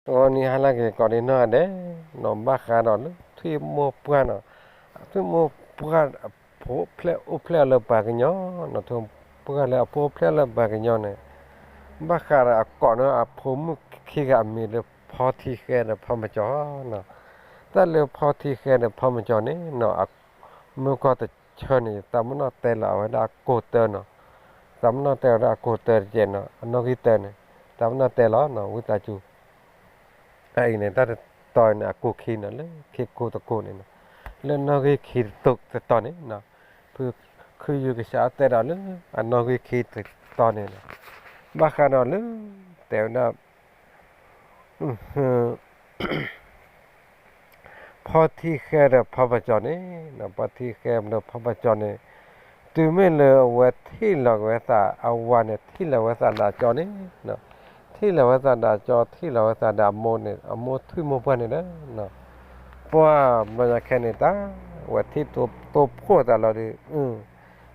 ဂီၤနံၤဟါလၢအဂ့ၤ ကိးဒံနီၢ်ဂၤဒဲးနီၤ, ဘၣ်ဃးဒီးလၢထွံၣ်မိၢ်ပှၢ်နီၤ, ထွံၣ်မိၢ်ပှၢ်အဖိအိၣ်ဖျဲၣ် အိၣ်ဖျဲၣ်အီၤလၢပှၤကညီနီၤ, ထွံၣ်မိၢ်ပှၢ်လၢအဖိအိၣ်ဖျဲၣ်လၢပှၤကညီန့ၣ်, ဘၣ်ဃးဒီးအကိးန့ၢ်အဖိမုၣ်ခံဂၤအမံၤလၢဖီထံဃဲဒီးဖီမကၠီၤနီၤ, တၢ်လၢဖီထံဃဲဒီးဖီမကၠီၤန့ၣ်နီၤ, မုၢ်ကီၢ်တဆၢန့ၣ် သးပနီၣ်တဲလီၤအဝဲဒၣ်အကိာ်တၢနီၤ, သးပနီၣ်တဲဝဲဒၣ်အကိာ်တၢတကဲးနီၤ, အနီၣ်ဂံၢ်တၢန့ၣ်, သးပနီၣ်တဲလီၤနီၤ ဝံသးစူၤ အအံၤန့ၣ် တၢ်တတီၤန့ၣ် အကိာ်ခံနီၤ, လၢခံကိာ်တကိာ်န့ၣ်နီၤ, လၢနီၣ်ဂံၢ်ခံတတီၤန့ၣ်နီၤ, ဖုခုယုကစးအီၣ်တဲဒီးလၢ အနီၣ်ဂံၢ်ခံတတီၤန့ၣ်နီၤ, ဘၣ်ဃးဒီးလၢ တဲဝဲဒၣ် ဖီထံဃဲဒီးဖီပကၠီၤန့ၣ်, ဖီထံဃဲဒီးဖီပကၠီၤန့ၣ်, တုၤမ့ၢ်လၢအဝဲထံၣ်လီၤက့ၤဝဲသး အဝၤန့ၣ် ထံၣ်လီၤဝဲသးဒီးအကၠီန့ၣ်, ထံၣ်လီၤဝဲသးဒီးအကၠီ ထံၣ်လီၤဝဲသးဒီးအမိၢ်န့ၣ်, အမိၢ်ထွံၣ်မိၢ်ပှၢ်န့ၣ်ဒီး ပှၢ်ဘျီညါခဲန့ၣ် တၢ်ဝဲထံၣ်တိၢ်ဖှိၣ်သးလီၤဒီး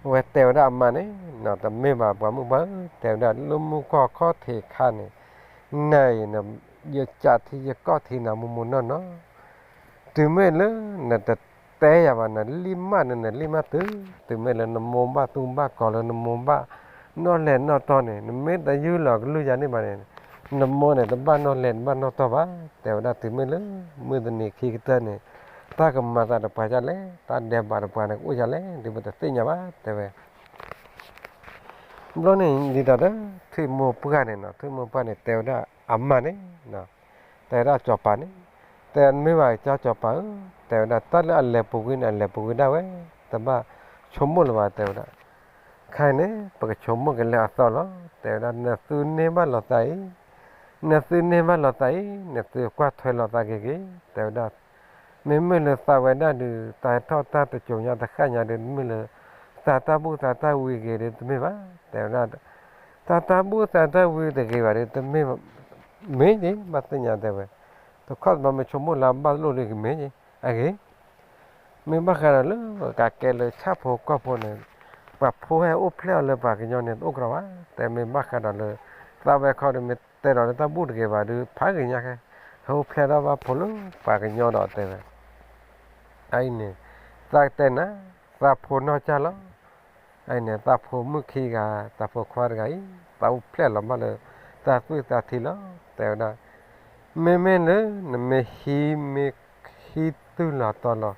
အဝဲတဲဝဲဒၣ်အမါန့ၣ်, တမ့ၢ်ဘၣ်ပှၤမုၣ်ပှၢ်ဧၢ, တဲဝဲဒၣ်လၢမုၢ်ကီၢ်ခီၣ်ထံးခါန့ၣ်, နအံၤ ယကးထံယကီၢ်ထံနၤမိၢ်မိၢ်နီၢ်နီၢ်, တုၤမ့ၢ်လၢနတတဲယၤဘၣ် နလံၣ်မၢ်န့ၣ် နလံၣ်မၢ်တုၤ, တုၤမ့ၢ်လၢနမိၢ်ဘၣ်သူဘၣ်ကီၤလၢနမိၢ်ဘၣ်နီၣ်လဲၤနီၣ်တီၢ်န့ၣ်, နမ့ၢ်တယူၢ်လီၤကလုၢ်ယၤန့ၣ်ဘၣ်န့ၣ်, နမိၢ်န့ၣ် တဘၣ်နီၣ်လဲၤတဘၣ်နီၣ်တီၢ်ဘၣ်, တဲဝဲဒၣ်တုၤမ့ၢ်လၢ မုၢ်တနံၤခံကတၢၢ်န့ၣ်, တၢ်ကမၤသးဒီးပှၤဒ်လဲၣ်, တၢ်ဒဲးဘးဒီးပှၤန့ၣ် ကအိၣ်ဒ်လဲၣ် ဒ်ပတသ့ၣ်ညါဘၣ် တဲဝဲ ဘျီန့ၣ် ဒ်သိးဒီး ထွံၣ်မိၢ်ပှၢ်န့ၣ်နီၤ, ထွံၣ်မိၢ်ပှၢ်န့ၣ် တဲဝဲဒၣ်အမါန့ၣ်, တဲဝဲဒၣ်စီၤပၤန့ၣ်, တဲမ့ၢ်ဘၣ်ကၠီစီၤပၤဧၢ, တဲဝဲဒၣ်တၢ်လၢအလဲၤပူၤကွံာ်န့ၣ် အလဲၤပူၤကွံာ်ဒၣ်ဝဲ, တဘၣ်ဆိကမိၣ်လၢၤဘၣ် တဲဝဲဒၣ်, ခဲအံၤန့ၣ် ပကဆိကမိၣ်က့ၤလၢအသီလီၤ, တဲဝဲဒၣ် နသုန့ၢ်ဘၣ်လိာ်သးအံၤ, နသုန့ၢ်ဘၣ်လိာ်သးအံၤ နသုကွၢ်ထွဲလိာ်သးက့ၤက့ၤ, တဲဝဲဒၣ် မ့မ့ၢ်လၢသးဝဲဒၣ်ဒုး တၢ်ဟဲထီၣ်တၢ်တစိၤညါတဃၣ်ညါဒုး မ့ၢ်လၢ သးတၢ်ဘူၣ်သးတၢ်ဝံၤဂ့ၤဒုးတမ့ၢ်ဘၣ်, တဲဝဲဒၣ်, သးတၢ်ဘူၣ်သးတၢ်ဝံၤတဂ့ၤဘၣ်ဒုး တမ့ၢ်, မ့ၢ်က့ၤ ဘၣ်သ့ၣ်ညါတဲဝဲ, တခီတဘျီမ့ၢ်ဆိကမိၣ်လၢအဘၣ်လိၣ်ဒုးကမ့ၢ်က့ၤ, အဂ့ၤ မ့ၢ်ဘၣ်ဃးဒီးလၢ ကးကဲလၢဆၣ်ဖိကီၢ်ဖိန့ၣ်, ပှၤဖိဟဲအိၣ်ဖျဲၣ်အီၤလၢပှၤကညီန့ၣ် တအိၣ်ကရီဘၣ်, တဲမ့ၢ်ဘၣ်ဃးဒီးလၢ သးဝဲခီဒုး မ့ၢ်တဲဒီးလၢတၢ်ဘူၣ်တဂ့ၤဘၣ်ဒုး ဖးဂ့ၤညါခဲ, ဟဲအိၣ်ဖျဲၣ်ထီၣ်ဘၣ်ဖိလၢပှၤကညီဒီးတဲဝဲ အအံၤန့ၣ်, သးကတဲနၤ, သးဖိနီၢ်ကၢ်လီၤ, အအံၤန့ၣ် သးဖိမုၣ်ခံဂၤ, သးဖိခွါတဂၤအံၤ, သးအိၣ်ဖျဲၣ်လီၤဘၣ်လၢ သးသွံၣ်သးထံလီၤ, တဲဝဲဒၣ်, မ့မ့ၢ်လၢ နမ့ၢ်ဟံးမ့ၢ်ဟံးတုၢ်လီၤတီၤလီၤ,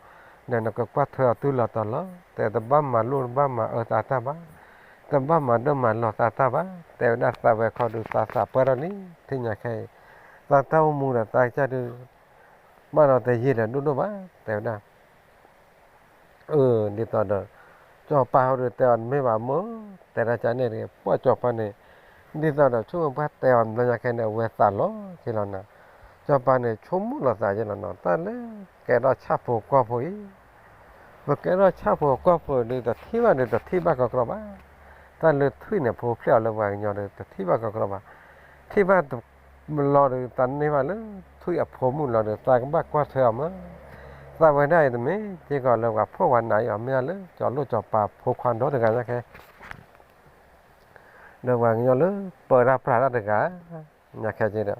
ဒီးနကကွၢ်ထွဲအီၤတုၢ်လီၤတီၤလီၤ, တဲတဘၣ်မၤလိၣ်တဘၣ်မၤအၢသးတၢ်ဘၣ်, တဘၣ်မၤဒိၣ်မၤလီၤသးတၢ်ဘၣ်, တဲဝဲဒၣ်သးဝဲခီဒုးသးသးပှၢ်ထီၣ်လံ, ထံၣ်ညါခဲအံၤ, သးတၢ်အိၣ်မူဒီးသးကစၢ်ဒုး ဘၣ်ဒီးတယံာ်ဒီးဒိၣ်ဒိၣ်ဘၣ်, တဲဝဲဒၣ် အၢ ဒ်သိးဒီး စီၤပၤဟီဒုးတဲအီၤ တမ့ၢ်ဘၣ်မိၢ်, တဲဒၣ်ကန့ၣ်တဂ့ၤ, ပှၢ်စီၤပၤန့ၣ်, ဒ်သိးဒီးဆိကမိၣ်ပှၢ်တဲအီၤဘျီညါခဲန့ၣ် အဝဲသးလီၤက့ၤလီၤနီၤ, စီၤပၤန့ၣ် ဆိကမိၣ်လီၤသးက့ၤလီၤနီၤ, တၢ်လၢကဲထီၣ်ဆၣ်ဖိကီၢ်ဖိအံၤ, ပကဲထီၣ်ဆၣ်ဖိကီၢ်ဖိဒုး တထံၣ်ဘၣ်ဒုး တထံၣ်ဘၣ်ကီကရီဘၣ်, တၢ်လၢထွံၣ်န့ၣ် ဖိဖျဲၣ်အီၤလၢပှၤကညီဒုး တထံၣ်ဘၣ်ကီကရီဘၣ်, ထံၣ်ဘၣ်တဘျီဒုး သးန့ၢ်ဘၣ်လၢ ထွံၣ်အဖိမုၣ်လီၤဒုး သးကဘၣ်ကွၢ်ထွဲအီၤမး, သးဝဲဒၣ်အံၤတမ့ၢ် က့ၤကီးလၢပှၤဖှီၣ်ပှၤနးအံၤအီၤ မ့ၢ်ဒၣ်လၢ ကၠီၤလိၣ်ကၠီၤပၤဖိခွါဒီတဂၤညါခဲ ဒီးပှၤကညီလၢပၢတၢ်ပြးတၢ်တဂၤ ညါခဲက့ဒီး,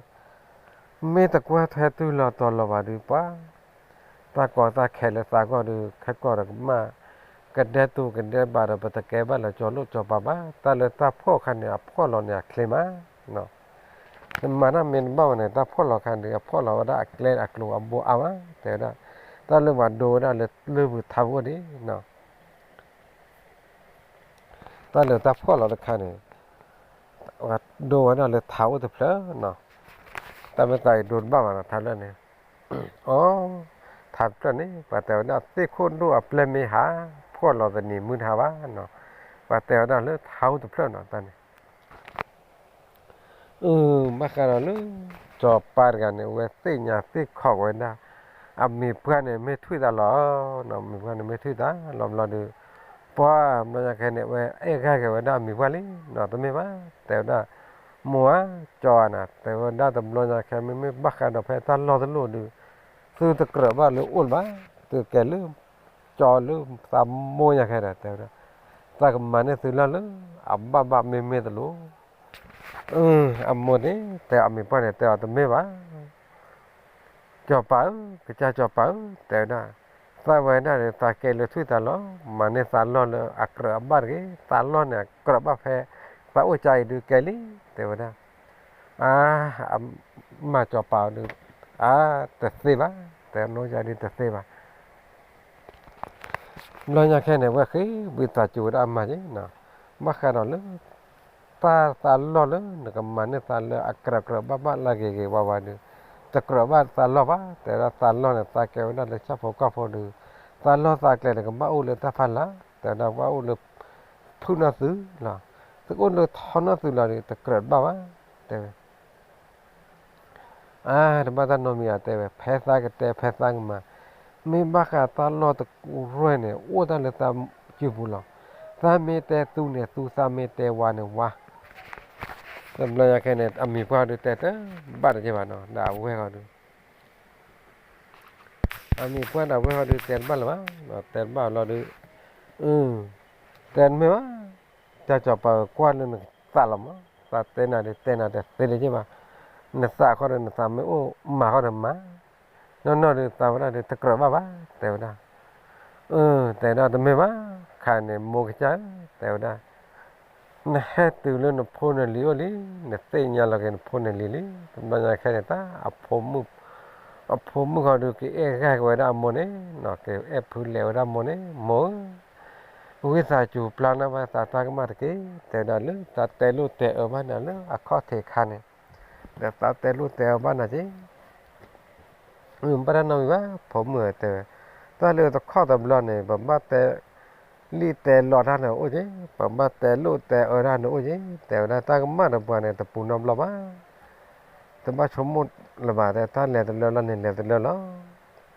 မ့ၢ်တကွၢ်ထွဲတုၤလီၤတီၤလီၤဘၣ်ဒုးပှၤ, တၢ်ကီတၢ်ခဲလၢသးကီၢ်ဒုး ခဲကီၢ်ဒီးကမၣ်, ကဒဲတူကဒဲဘးဒီး ပတကဲဘၣ်လၢကၠီၤလိၣ်ကၠီၤပၤဘၣ်, တၢ်လၢတၢ်ဖှီၣ်အခါန့ၣ် အဖှီၣ်လီၤန့ၣ်အချ့မး, နမၤတၢ်မ့ၢ်တဘၣ်ဘၣ်န့ၣ် တၢ်ဖှီၣ်လီၤအခါဒုး အဖှီၣ်လီၤဝဲဒၣ်အကျဲအကျိၤအဘိအါမး, တဲဝဲဒၣ်, တၢ်လၢပှၤဒိဝဲဒၣ်လၢလၢၢ်ပူၤထးဘိဒံး တၢ်လၢတၢ်ဖှီၣ်လီၤတခါန့ၣ်, ဒိဝဲဒၣ်လၢထးအိၣ်တဖျၢၣ်နီၤ, တၢ်မ့ၢ်သးအံၤဒိတဘၣ်ဘၣ်နီၤ ထးဖျၢၣ်န့ၣ်, အိ, ထးတဖျၢၣ်န့ၣ် ပှၤတဲဝဲဒၣ် သ့ၣ်ခိၣ်ဒိၣ်အပျဲၢ်မ့ၢ်ဟး, ဖှီၣ်လီၤတနံၤမုၢ်တဟါဘၣ်နီၤ, ပှၤတဲဝဲဒၣ်လၢထးအိၣ်တဖျၢၣ်နီၤ တၢ်န့ၣ် အၢ ဘၣ်ဃးဒီးလၢ စီၤပၤတဂၤန့ၣ် အဝဲသ့ၣ်ညါသ့ၣ်ခီးဝဲဒၣ် အမံၤပှၢ်န့ၣ်မ့ၢ်ထွံၣ်သးလီၤ, အမံၤပှၢ်န့ၣ်မ့ၢ်ထွံၣ်သးလီၤဘျီဒီး, ပှၤဘျီညါခဲန့ၣ် အဝဲအဲၣ်ဂၢ်က့ၤဝဲဒၣ်အမံၤပှၢ်လံနီၤ, တမ့ၢ်ဘၣ်, တဲဝဲဒၣ်, မိၢ်ဧၢ, ကၠီဧၢနၤ, တဲဝဲဒၣ်တဘျီညါခဲ မ့မ့ၢ်ဘၣ်ဃးဒီးဖဲတၢ်လီၢ်တလီၢ်ဒုး, သုတကြၢးဘၣ်လၢအိၣ်လၢၤဘၣ်, သုကဲလၢ ကၠီလၢသးမိၢ်ညါခဲဒီး တဲဝဲဒၣ်, သးကမၤန့ၢ်သုလၢ်လၢ အဘၣ်ဘၣ်မ့မ့ၢ်တလိၤ အမိၢ်န့ၣ် တဲအမံၤပှၢ်န့ၣ် တဲအီၤတမ့ၢ်ဘၣ်, စီၤပၤဧၢ, ကစၢ်စီၤပၤဧၢ, တဲဝဲဒၣ်, သးဝဲဒၣ်ဒီး သးကဲလၢထွံၣ်သးလီၢ်, မၤန့ၢ်သးလီၢ်လၢအကြၢးအဘၣ်တဂ့ၤ, သးလီၢ်န့ၣ် အကြၢးဘၣ်ဖဲ သးအိၣ်ကါအံၤဒုးကဲလံ, တဲဝဲဒၣ်. အါ, အမၤစီၤပၤအီၤဒုး, အါ, တသ့ဘၣ်, တဲနီၢ်ကါဒုးတသ့ဘၣ်. ဘျီညါခဲန့ၣ် ဝဲဃ့ဝံသးစူၤဝဲဒၣ်အမါက့ၤနီၤ, ဘၣ်ဃးဒီးလၢ တၢ်သးလီၢ်လၢနကမၤန့ၢ်သးလၢအကြၢးကြၢးဘၣ်ဘၣ်လၢဂ့ၤဂ့ၤဝါဝါဒုး, တကြၢးဘၣ်သးလီၢ်ဘၣ်, တဲဝဲဒၣ်သးလီၢ်န့ၣ် သးကဲဝဲဒၣ်လၢဆၣ်ဖိကီၢ်ဖိဒုး, သးလီၢ်သးကျဲန့ၣ် ကဘၣ်အိၣ်လၢတၢ်ဖီလာ်, တဲဝဲဒၣ်ဘၣ်အိၣ်လၢ ဖုၣ်နီၢ်သုးလီၤ, သုအိၣ်လၢထီနီၢ်သုးလီၤဒုး တကြၢးဘၣ်ဘၣ်, တဲဝဲ အါ, တဘၣ်တၢ်နီတမံၤဧါ တဲဝဲ, ဖဲသးကတဲဖဲသးကမၤ, မ့ၢ်ဘၣ်ဃးတၢ်လီၢ်တရၢၢ်န့ၣ် အိၣ်တၢ်လၢသးစုပူၤလီၤ, သးမ့ၢ်တဲသူန့ၣ်သူ, သးမ့ၢ်တဲဝါန့ၣ်ဝါ, တဘျီညါခဲန့ၣ် အမံၤပှၢ်ဒုးတဲတဘၣ်တက့ၢ်ဘၣ်နီၤ, ဒီးအဝဲၢ်ဃီဒုး အမံၤပှၢ်ဒီးအဝဲၢ်ဃီဒုးတဲတဘၣ်လၢၤဘၣ်, တဲတဘၣ်လီၤဒုး, တဲတမ့ၢ်ဘၣ်, တၢ်စီၤပၤကွၢ်လၢနသးလီၤမး, သးတဲနၤဒုးတဲနၤတသ့လၢၤဘၣ်, နသးဃီဒီးနသးမ့ၢ်အိၣ်မၤဃီဒီးမၤ, နီၢ်နီၢ်ဒုးသးဝဲဒၣ်ဒုးတကြၢးဘၣ်ဘၣ်, တဲဝဲဒၣ် တဲဒၣ်တမ့ၢ်ဘၣ်, ခါန့ၣ် မိၢ်ကစၢ်ဧၢ, တဲဝဲဒၣ်, နဟဲတုၤလၢနဖိနလံၤအိၣ်လံ, နသ့ၣ်ညါလီၤက့ၤနဖိနလံၤလံ, တဘျီညါခဲန့ၣ် တၢ်အဖိမုၣ်, အဖိမုၣ်ဃီဒုးကအဲၣ်ဂၢၢ်က့ၤဝဲဒၣ်အမိၢ်န့ၣ်, ကအဲၣ်ဖုလဲၤဝဲဒၣ်မိၢ်န့ၣ်, မိၢ်ဧၢ, ဝံသးစူၤပျၢ်နၢ်ဘၣ်သးတၢ်ကမၣ်တက့ၢ်, တဲဝဲဒၣ်လၢသးတဲလိာ်တဲအၢဘၣ်နၤလၢအခီၣ်ထံးခါန့ၣ်, ဒီးသးတဲလိာ်တဲအၢဘၣ်နၤက့ၢ် ဘၣ်တၢ်နီတမံၤဘၣ်, ဖိမုၣ်ဧၢ, တဲဝဲ, တၢ်လၢတခီၣ်တဘျီန့ၣ် ပဘၣ်တဲလံၣ်တဲလီတၢ်န့ၣ်အိၣ်က့ၢ်, ပဘၣ်တဲလိာ်တဲအၢတၢ်န့ၣ်အိၣ်က့ၢ်, တဲဝဲဒၣ်တၢ်ကမၣ်တပှၤန့ၣ် တပူၤနီတဘျီဘၣ်, တဘၣ်ဆိကမိၣ်လၢၤဘၣ်, တၢ်လဲၤတလၢလီၤန့ၣ် လဲၤတလၢလီၤ,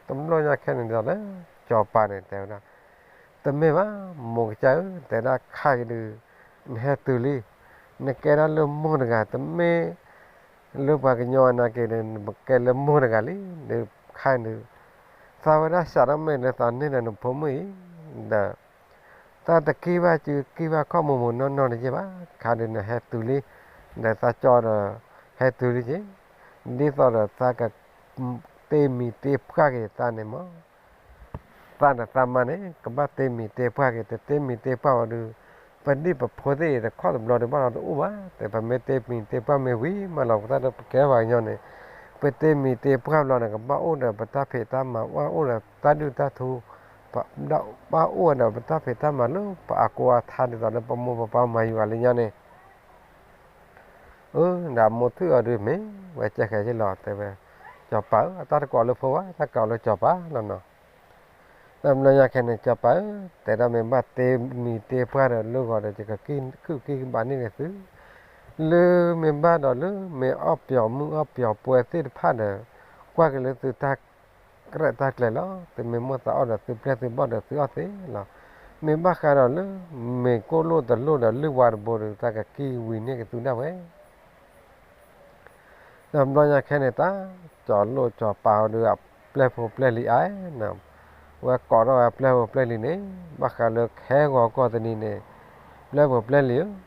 တဘျီညါခဲန့ၣ်ဒီးလၢ စီၤပၤန့ၣ် တဲဝဲဒၣ် တမ့ၢ်ဘၣ်, မိၢ်ကစၢ်ဧၢ, တဲဒၣ်ခါက့ၤဒုး, နဟဲတုၤလံ, နကဲဒၣ်လၢမိၢ်တဂၤ, တမ့ၢ်လၢပှၤကညီအနာ်က့ၤဒီး နကဲလၢမိၢ်တဂၤလံ, ဒီးခါဒုး, သးဝဲဒၣ်စးထီၣ်မ့ၢ်လၢသးန့ၢ်ဒီးနဖိမုၣ်အံၤ, ဒီး သးတက့ၢ်ဘၣ်စုက့ၢ်ဘၣ်ခီၣ်မူးမူးနီၢ်နီၢ်တယဲၢ်ဘၣ်, ခါဒုးနဟဲတုၤလံ, ဒီးသးကၠီဒီး ဟဲတုၤလံက့ၤ, ဒ်သိးဒီးသးက တ့မံၤတ့ပှၢ်က့ၤသးန့ၣ်မး သးဒီးသးမါန့ၣ် ကဘၣ်တ့မံၤတ့ပှၢ်က့ၤ, တတ့မံၤတ့ပှၢ်ဝဲဒုး, ပဒံၣ်ပဖိသ့ၣ်အံၤတခီၣ်တဘျီဒုးဘၣ်လီၤတအိၣ်ဘၣ်, တဲပမ့ၢ်တ့မံၤတ့ပှၢ်မ့ၢ်ဝံၤမးလီၤ ပသးဒီးပကဲပှၤကညီန့ၣ်, ပတ့မံၤတ့ပှၢ်ဘျီန့ၣ် ကဘၣ်အိၣ်ဒီးပတၢ်ဖံးတၢ်မၤ, ဘၣ်အိၣ်ဒီးတၢ်ဒုၣ်တၢ်ထူ, ဘၣ်အိၣ်ဒီးပတၢ်ဖံးတၢ်မၤလၢပအကိးအထါဒ်သိးလၢပမိၢ်ပပၢ်မၤယုၤအီၤလၢညါန့ၣ် အၢ ဒီးမိၢ်ထူၣ်အီၤဒုးမ့ၢ်ဝဲကဲဃဲၤက့ၤလီၤ တဲဝဲ, စီၤပၤဧၢ, အတၢ်တကိးလၢဖိဘၣ်, တၢ်ကိးလၢစီၤပၤလီၤနီၤ. တဘျီညါခဲန့ၣ် စီၤပၤဧၢ, တဲဒၣ်မ့ၢ်ဘၣ်တ့မံၤတ့ပှၢ်ဒီးလၢဂီၤဒီး ယကခုၣ်ကံၣ်ဘၣ်န့ၢ်က့ၤသု, လၢမ့ၢ်ဘၣ်ဒီးလၢမ့ၢ်အီၣ်ပျီၤမုၣ်အီၣ်ပျီၤပှဲၤသ့ၣ်တဖၣ်ဒီး ကွၢ်က့ၤလၢသုတၢ် ကြၢးတၢ်ကျဲၤလီၤ. သုမ့ၢ်မိၣ်သးအီၣ်ဒီးသုပျဲၢ်သုဘီၣ်ဒီးသုအီၣ်သ့လီၤ. မ့ၢ်ဘၣ်ဃးဒီးလၢ မ့ၢ်ကိၣ်လိၣ်တလိၣ်ဒီးလုၢ်ဝါတဘိဒီး တၢ်ကကံၢ်ဝံၤန့ၢ်က့ၤသုဒၣ်ဝဲ ဒီးဘျီညါခဲန့ၣ် တၢ်စီၤလိၣ်စီၤပၤအီၤဒုးအပျဲၢ်ဖိပျဲၢ်လံၤအါနီၤ, ဝဲကိးထီၣ်ဝဲပျဲၢ်ဖိပျဲၢ်လံၤန့ၣ် ဘၣ်ဃးလၢခဲဂီၤကီၢ်တနံၤန့ၣ် ပျဲၢ်ဖိပျဲၢ်လံၤဧၢ,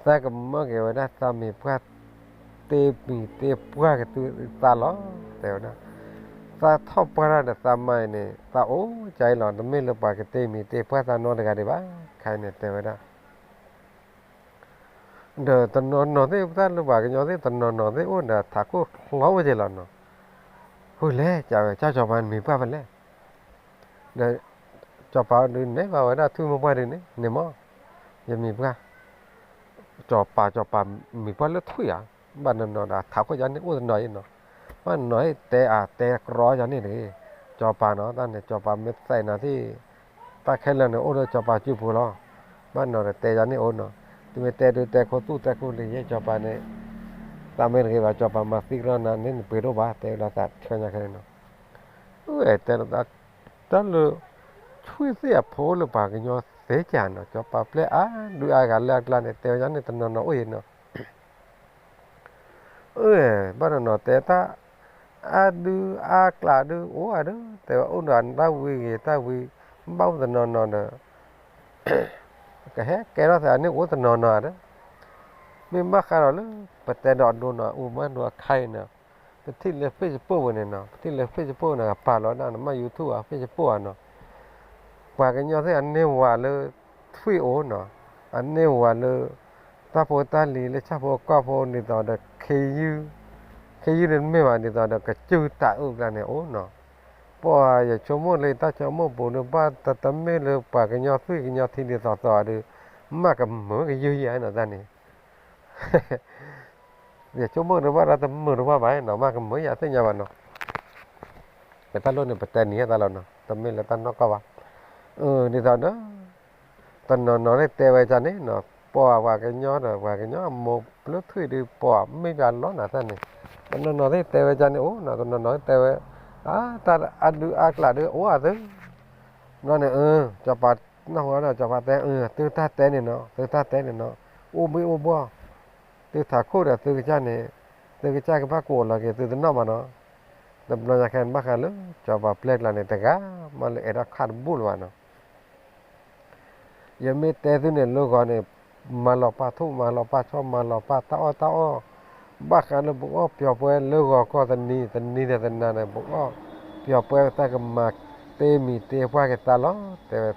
သးကမၢက့ၤဝဲဒၣ်သးမံၤပှၢ် တ့မံၤတ့ပှၢ်က့ၤသုသးလီၤ တဲဝဲဒၣ်. သးထီၣ်ပှၢ်တၢ်ဒီးသးမါအံၤန့ၣ် သးအိၣ်ကါအံၤလီၤ. တမ့ၢ်လၢပှၤကတ့မံၤတ့ပှၢ် သးနီတဂၤဒံးဘၣ်, ခဲအံၤန့ၣ်တဲဝဲဒၣ် ဒီးတနီၤနီၤသ့ၣ် ပတၢ်လၢပှၤကညီသ့ၣ် တနီၤနီၤသ့ၣ်အိၣ်ဒီးထးခိၣ်ချီအိၣ်က့ၤလီၤနီၤ. ဃိလဲၣ် ကဝဲ ကၢ်စီၤပၤနမံၤပှၢ်ဖဲလဲၣ်. ဒီးစီၤပၤဒုးနဲၣ်ဘၣ်ဝဲဒၣ်ထွံၣ်မိၢ်ပှၢ်ဒုးန့ၣ် န့ၣ်မး ယမံၤပှၢ် စီၤပၤ စီၤပၤ မံၤပှၢ်လၢထွံၣ်ဧါ, ဘၣ်နီၤနီၤဒီးထးခိၣ်ယါန့ၣ်အိၣ်တနီၤအံၤနီၤ, ဘၣ်နီၤအံၤတဲအတဲကြီယါန့ၣ်တဂ့ၤ, စီၤပၤနီၤ တၢ်န့ၣ် စီၤပၤမ့ၢ်သဲးနၤသ့ၣ် တၢ်ခဲလၢာ်န့ၣ် အိၣ်ဒီးစီၤပၤစုပူၤလီၤ. ဘၣ်နီၤဒီးတဲယါန့ၣ်အိၣ်နီၤ, တမ့ၢ်တဲဒုးတဲခိၣ်သူၣ်တဲခိၣ်လံ ယဲၢ်စီၤပၤန့ၣ် တၢ်မ့ၢ်တဂ့ၤဘၣ် စီၤပၤမၤသံကလီနၤန့ၣ် နပှ့ၤဒိၣ်ဘၣ် တဲဝဲဒၣ်သးဆၢညါခဲန့ၣ်နီၤ. အၢ တဲလီၤသး တၢ်လၢ ထွံၣ်သ့ၣ်အဖိလၢပှၤကညီသ့ကၢ်နီၤ စီၤပၤပျဲၢ်အါဒုးအါဂၤလၢအကျါန့ၣ် တဲဝဲဒၣ်န့ၣ်တနီၤနီၤအိၣ်အံၤနီၤ. အၢ ဘၣ်နီၤနီၤတဲတၢ် အါဒုးအါကျါဒုးအိၣ်အါဒုး တဲဝဲအိၣ်ဒီးတၢ်ဝံၤဂ့ၤတၢ်ဝံၤ ဘၣ်အိၣ်တနီၤနီၤဒီး ကဟဲကဲထီၣ်သးန့ၣ်အိၣ်တနီၤနီၤဒီး မ့ၢ်ဘၣ်ဃးဒီးလၢ ပတဲဒီးအဒိနီၤ အိၣ်မးဒိအခါအံၤနီၤ ပထံၣ်လၢ Facebook ဝဲန့ၣ်နီၤ, ပထံၣ်လၢ Facebook န့ၣ် ကပာ်လီၤဒၣ်နီၤ, မ့ၢ် YouTube ဧါ Facebook ဧါနီၤ, ပှၤကညီသ့ၣ်အန့ၢ်ဝၤလၢ ထွံၣ်အိၣ်နီၤ, အန့ၢ်ဝၤလၢ တၢ်ဖိတၢ်လံၤလၢဆၣ်ဖိကီၢ်ဖိ ဒ်သိးဒီး ခ့ယုၢ်န့ၣ်တမ့ၢ်ဘၣ် ဒ်သိးဒီး ကစၢၢ်တၢ်အုၣ်ကျါန့ၣ်အိၣ်နီၤ, ပှၤယဆိကမိၣ်လၢယတၢ်ဆိကမိၣ်ပူၤဒုး ဘၣ်တမ့ၢ်လၢပှၤကညီသွံၣ်ကညီထံဒ်သိးသိးဒုး မ့ၢ်ကမုာ်ကယုၢ်ယၤနီၤတၢ်န့ၣ် ယဆိကမိၣ်တဘၣ်ဒီးတမုာ်တဘၣ်ဘၣ်နီၤ, မ့ၢ်ကမုာ်ယၤသ့ၣ်ညါဘၣ်နီၤ, တၢ်လိၣ်န့ၣ် ပတဲနံၤဟဲသးလီၤနီၤ, တမ့ၢ်လၢတၢ်နီၢ်ကီၢ်ဘၣ်, ဒ်သိးဒီး တနီၤနီၤသ့ၣ်တဲဝဲဒ်န့ၣ်နီၤ, ပှၤပှၤကညီဒီး ပှၤကညီအမိၢ်လၢထွံၣ်ဒုး ပှၤမ့ၢ်ပှၤလီၤနၤတၢ်န့ၣ်, တနီၤနီၤသ့ၣ်တဲဝဲဒ်န့ၣ်အိၣ်နီၤ, တနီၤနီၤသ့ၣ်တဲဝဲ အါ တၢ်အဒုးအါကျးဒုးအိၣ်အသး ဘျီန့ၣ် စီၤပၤနၢ်ဟူဒီး စီၤပၤတဲ သုတၢ်တဲန့ၣ်နီၤ, သုတၢ်တဲန့ၣ်နီၤ, အိၣ်ဘှံးအိၣ်ဘှီၣ်, သုထးခိၣ်ဒီးသုကစၢ်န့ၣ်, သုကစၢ်ကဘၣ်ကိးလီၤက့ၤသုတနီၣ်ဘၣ်နီၤ, တဘျီညါခဲန့ၣ် ဘၣ်ဃးလၢစီၤပၤပျဲၢ်ကျါန့ၣ် တဂၤမးလၢအဲၣ်ဒိးခးတဘူၣ်လၢၤဘၣ်နီၤ ယမ့ၢ်တဲသုန့ၣ်လၢဂီၤန့ၣ်, မၤလီၤပာ်ထူၣ်မၤလီၤပာ်ဆီ မၤလီၤပာ်တၢ်အီၣ်တၢ်အီ, ဘၣ်ဃးလၢပကအီၣ်ပျီၤပှဲၤလၢဂီၤကီၢ်တနံၤ တနံၤဒီးတနၤန့ၣ် ပကအီၣ်ပျီၤပှဲၤတၢ်ကမၤတ့မံၤတ့ပှၢ်က့ၤသးလီၤ တဲဝဲ,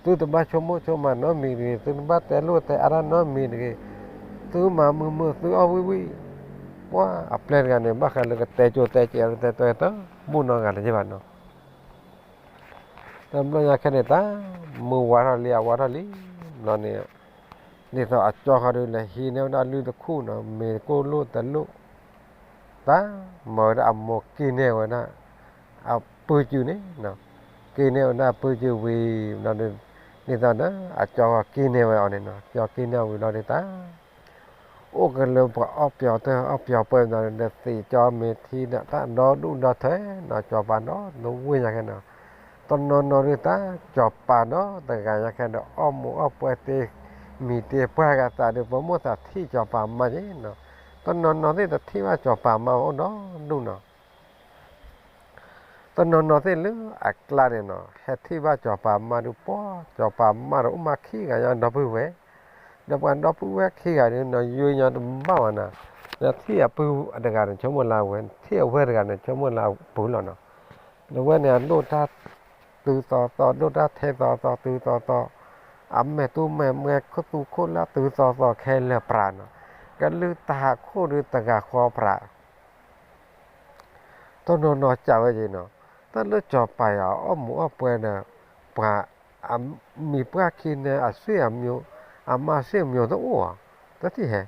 သုတဘၣ်ဆိကမိၣ်ဆိကမးနီတမံၤတဂ့ၤ, သုတဘၣ်တဲလိာ်တဲအါတၢ်နီတမံၤတဂ့ၤ, သုမၤမုာ်မုာ်သုအီၣ်ဝံၣ်ဝံၣ်, ပှၤအပျဲၢ်တဂၤန့ၣ် ဘၣ်ဃးလၢကတဲကၠိတဲကဲးတဲတဲတဘူၣ်နီတဂၤလၢၤဘၣ်နီၤ တဘျီညါခဲန့ၣ် တၢ်မုၢ်ဝါထီၣ်လံ အဝါထီၣ်လံ, ဘျီန့ၣ် ဒ်သိးအကၠီဃီဒုး လဲၤဟံးန့ၢ်ဝဲဒၣ်လုၢ်တခူၣ်နီၤ, မ့ၤကိၢ်လိၣ်တလိၣ်, တၢ်မၤဝဲဒၣ်အမိၢ်က့ၤန့ၢ်ဝဲဒၣ် အပုၢ်စုန့ၣ်, က့ၤန့ၢ်ဝဲဒၣ်အပုၢ်စုဝံၤ ဘျီဒုး ဒ်သိးဒီး အကၠီဃီက့ၤန့ၢ်ဝဲအီၤန့ၣ်နီၤ, ကၠီက့ၤန့ၢ်ဝံၤဘျီဒုး တၢ် အိၣ်ကလၢပှၤအီၣ်ပျီၤတၢ်အီၣ်ပျီၤပှဲၤဘျီဒီး သံးကၠီမ့ၤထံဒီး တၢ်ဒီဒူၣ်ဒီထၢနီၤ, စီၤပၤဒီးတဝ့ၢ်ညါခဲနီၤ, တနီၤနီၤဒုး တၢ်စီၤပၤဒီးတဂၤညါခဲဒီး အီၣ်မူးအီၣ်ပှဲၤတ့မံၤတ့ပှၢ်ဂၤသးဒီး ပမိၢ်သးထံၣ်စီၤပၤမါက့နီၤ, တနီၤနီၤသ့ၣ်တထံၣ်ဘၣ်စီၤပၤမါအိၣ်ဒီဒူၣ်နီၤ တနီၤနီၤသ့ၣ်လၢအကျါန့ၣ်နီၤ ဟဲထံၣ်ဘၣ်စီၤပၤမါဒုး ပှၤစီၤပၤမါဒီး အိၣ်မးခံဂၤညါဒီပုၢ်ဝဲၢ်, ဒီးပှၤဒီပုၢ်ဝဲၢ်ခံဂၤဒုးနီၤ ယိယီတဘၣ်ဘၣ်နီၤ, နထံၣ်အပုၢ်တဂၤန့ၣ် ဆိကမိၣ်လၢအဝဲၢ်, နထံၣ်အဝဲၢ်တဂၤန့ၣ် ဆိကမိၣ်လၢအပုၢ်လီၤနီၤ, ဒီးဝဲန့ၣ် အဒိၣ်တၢ်တုၤသိးသိး ဒိၣ်တၢ်ထဲသိးသိး တုၤသိးသိး, အမဲာ်တူၢ်မဲာ်မဲာ်ခိၣ်သူခိၣ်လၢတုၤသိးသိးခဲလၢာ်ပြးနီၤ, ကလုၢ်တၢ်ဟးခိၣ်ဒုးတဂၤဃီပြး တနီၤနီၤစံးဝဲက့ၤနီၤ, တၢ်လၢစီၤပၤအီၣ်မူးအီၣ်ပှဲၤဒီး ပှၤအမံၤပှၢ်ခံန့ၣ် အဆွေမျိုး, အမါဆွေမျိုးတအိၣ်ဧါ, တထံၣ်ဟဲ,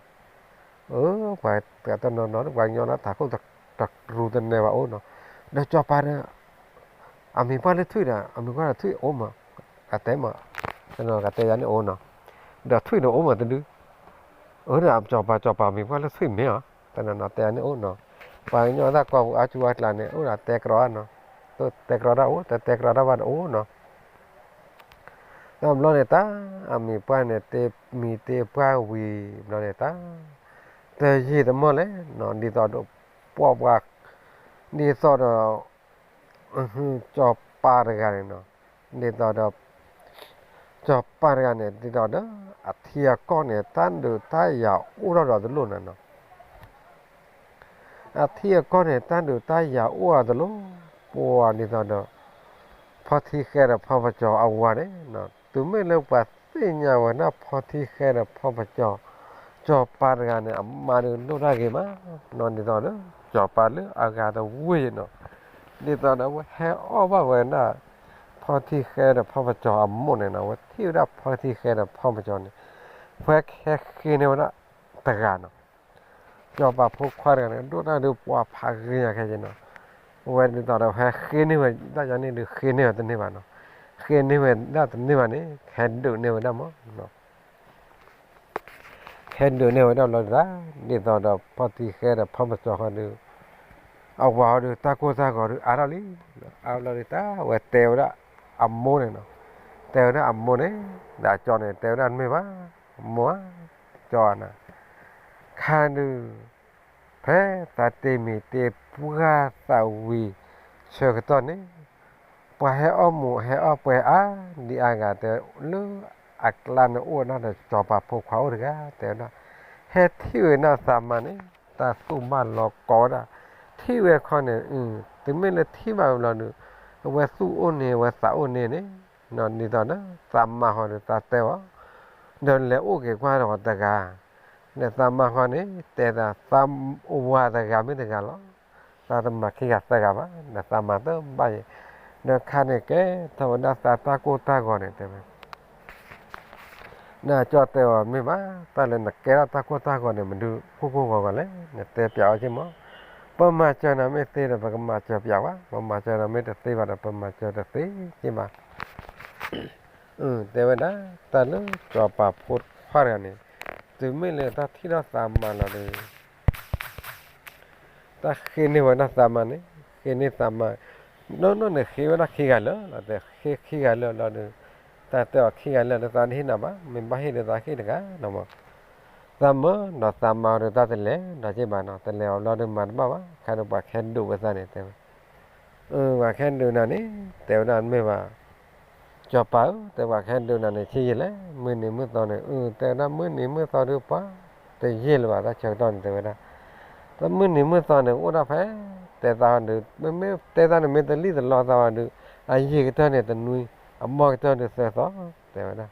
အၢ ပှၤတနီၤနီၤ ပှၤကညီလၢတၢ်ဟးခိၣ်တရူးတနဲၤဘၣ်အိၣ်နီၤ, ဒီးစီၤပၤဒီး အမံၤပှၢ်လၢထွံၣ်ဒီး အမံၤပှၢ်လၢထွံၣ်အိၣ်မး, အတဲမး, တနီၤကတဲယၤန့ၣ်အိၣ်နီၤ, ဒီးထွံၣ်န့ၣ်အိၣ်မးတဒု, အၢ ဒီးစီၤပၤ စီၤပၤမံၤပှၢ်လၢထွံၣ်မ့ၢ်ဧါ, တနီၤနီၤတဲယၤန့ၣ်အိၣ်နီၤ, ပှၤကညီတၢ်ကိးပူၤအါစူၤအါကျါန့ၣ် အိၣ်ဒီးတဲကြီနီၤ, တဲကြီတၢ်အိၣ် တဲတဲကြီတၢ်ဘၣ်တအိၣ်နီၤ တဘျီန့ၣ်တၢ် အမံၤပှၢ်န့ၣ် တ့မံၤတ့ပှၢ်ဝံၤဘျီန့ၣ်တၢ် တယံာ်တမီၢ်လဲၣ်နီၤ ဒ်သိးဒီး ပှၤပှၤ ဒ်သိးဒီး စီၤပၤတဂၤန့ၣ်နီၤ ဒ်သိးဒီး စီၤပၤတဂၤန့ၣ် ဒ်သိးဒီး အထံအကီၢ်န့ၣ် တၢ်ဒုးတၢ်ယၤအိၣ်ထီၣ်ဒီးတလိၣ်နီၤနီၤ အထံအကီၢ်န့ၣ် တၢ်ဒုးတၢ်ယၤအိၣ်အါတလိၣ်, ပှၤဒ်သိးဒီး ဖီထံဃဲဒီးဖီပစီၤအဝၤန့ၣ်, တုၤမ့ၢ်လၢပှၤသ့ၣ်ညါဝဲဒၣ်ဖီထံဃဲဒီးဖီပစီၤ, စီၤပၤတဂၤန့ၣ် အမါဒုးဒိၣ်တၢ်ဂ့ၤမး, နီၤဒ်သိးဒီး စီၤပၤလၢအဂၤတဝ့ၢ်နီၤ, ဒ်သိးဒီးအဝဲဟဲအီၣ်ဘၣ်ဝဲဒၣ် ဖီထံဃဲဒီးဖီပစီၤအမိၢ်န့ၣ်နီၤ, အဝဲထံၣ်ဝဲဒၣ်ဖီထံဃဲဒီးဖီပစီၤန့ၣ်, ဖဲဟဲဃ့န့ၢ်ဝဲဒၣ်တဂၤနီၤ စီၤပၤဖိခွါတဂၤန့ၣ် ဒိၣ်တၢ်ဒုးပှၤဖးဂ့ၤညါခဲက့နီၤ, အဝဲဒ်သိးဒီးဟဲဃ့န့ၢ်ဝဲဒၣ်ယၤန့ၣ်ဒုးဃ့န့ၢ်ဝဲတန့ၢ်ဘၣ်နီၤ, ဃ့န့ၢ်ဝဲဒၣ်တန့ၢ်ဘၣ်န့ၣ် ဟဲဒုးန့ၢ်ဝဲဒၣ်မး ဟဲဒုးန့ၢ်ဝဲဒၣ်ဘျီဒ်တၢ်, ဒ်သိးဒီးဖီထံဃဲဒီးဖီပစီၤဃီဒုး, အဝၤဃီဒုး တၢ်ကိၢ်တၢ်ဂီၤဒုးအါထီၣ်လံ, အါဘျီဒ်တၢ် အဝဲတဲဝဲဒၣ်အမိၢ်န့ၣ်နီၤ, တဲဝဲဒၣ်အမိၢ်န့ၣ်, ဒီးအကၠီန့ၣ် တဲဝဲဒၣ်တမ့ၢ်ဘၣ်, မိၢ်ဧါ, ကၠီဧါနၤ, ခါဒုး ဖဲသးတ့မံၤတ့ပှၢ်သးဝံၤဆၢကတီၢ်န့ၣ်, ပှၤဟဲအီၣ်မူးဟဲအီၣ်ပှဲၤအါဒံအါဂၤတဲလၢအကျါန့ၣ်အိၣ်ဝဲဒၣ်ဒီးစီၤပၤဖိခွါအိၣ်တဂၤ တဲဝဲဒၣ်, ဟဲထံၣ်ဝဲဒၣ်သးမါန့ၣ် တၢ်သူၣ်ဘၣ်လီၤကိးဝဲဒၣ်, တ ထံၣ်ဝဲခီန့ၣ်, တုၤမ့ၢ်လၢထံၣ်ဘၣ်ဝဲလီၤဒီး အဝဲသူၣ်အိၣ်န့ၣ် အဝဲသးအိၣ်န့ၣ်န့ၣ်, ဒ်သိးဒီး သးမါဃီဒီးသးတဲအီၤ, ဒီးလဲၤအိၣ်က့ၤကွၢ်ဒီးတဂၤ, ဒီးသးမါဃီန့ၣ် တဲသး သးအိၣ်ဝဲတဂၤမ့ၢ်တဂၤလီၤ, သးတမၤခံဂၤသၢဂၤဘၣ်, ဒီးသးမၤတဘၣ်ယဲ, ဒီးခါန့ၣ်ကဲ ထီၣ်ဝဲဒၣ်သးတၢ်ကိၢ်တၢ်ဂီၤန့ၣ်တဲဝဲ နကၠီတဲအီၤမ့ၢ်ဘၣ်, တၢ်လၢနကဲထီၣ်တၢ်ကိၢ်တၢ်ဂီၤန့ၣ် မနုၤကိၢ်ကိၢ်ဂီၤဂီၤလဲၣ်, နတဲပျးအီၤက့မး, ပမၤစၢၤနၤမ့ၢ်သ့ဒီး ပကမၤစၢၤပျးဝဲ, ပမၤစၢၤနၤမ့ၢ်တသ့ဘၣ်ဒီး ပမၤစၢၤတသ့က့ဘၣ်. တဲဝဲဒၣ် တၢ်လၢစီၤပၤဖိခွါတဂၤန့ၣ်, တုၤမ့ၢ်လၢတၢ်ထံၣ်ထီၣ်သးမါလီၤဒီး တၢ်ဃ့န့ၢ်ဝဲဒၣ်သးမါန့ၣ်, ဃ့န့ၢ်သးမါ, နီၢ်နီၢ်န့ၣ်ဃ့ဝဲဒၣ်ခံဂၤလၢာ်လီၤ, ဃ့ခံဂၤလၢာ်လီၤဒီး, တၢ်တဲအီၤခံဂၤလၢာ်ဒီး သးတဟ့ၣ်နၤဘၣ်, မ့ၢ်ဘၣ်ဟ့ၣ်ဒီးသးဟ့ၣ်တဂၤလီၤမး, သးမၢဒီးသးမါဒီးတၢ်တလဲၤဒီးက့ဘၣ်နီၤ, တလဲၤအီၤဘျီဒီးမၤတဘၣ်ဘၣ်, ခါဒီးပှၤကဟဲဒုးဝဲသးန့ၣ်တဲဝဲ ပှၤကဟဲဒုးနၤန့ၣ်, တဲဝဲဒၣ်မ့ၢ်ဘၣ်, စီၤပၤဧၢ, တဲပှၤကဟဲဒုးနၤန့ၣ် ဆံးယံာ်လဲၣ်, မုၢ်နံၤမုၢ်သီန့ၣ်, တဲဝဲဒၣ်မုၢ်နံၤမုၢ်သီဒုးပှၤ, တယံာ်လၢၤဘၣ်တၢ်ဆၢကတီၢ်န့ၣ် တဲဝဲဒၣ်, တမုၢ်နံၤမုၢ်သီန့ၣ် အိၣ်ဒၣ်ဖဲ, တဲသးဒုး, မ့မ့ၢ်တဲသးန့ၣ် မ့ၢ်တလံၣ်တလီသးဘၣ်ဒုး, အယံာ်ကတၢၢ်န့ၣ်တနွံ, အမီၢ်ကတၢၢ်ဒုးသၢသီ, တဲဝဲဒၣ်,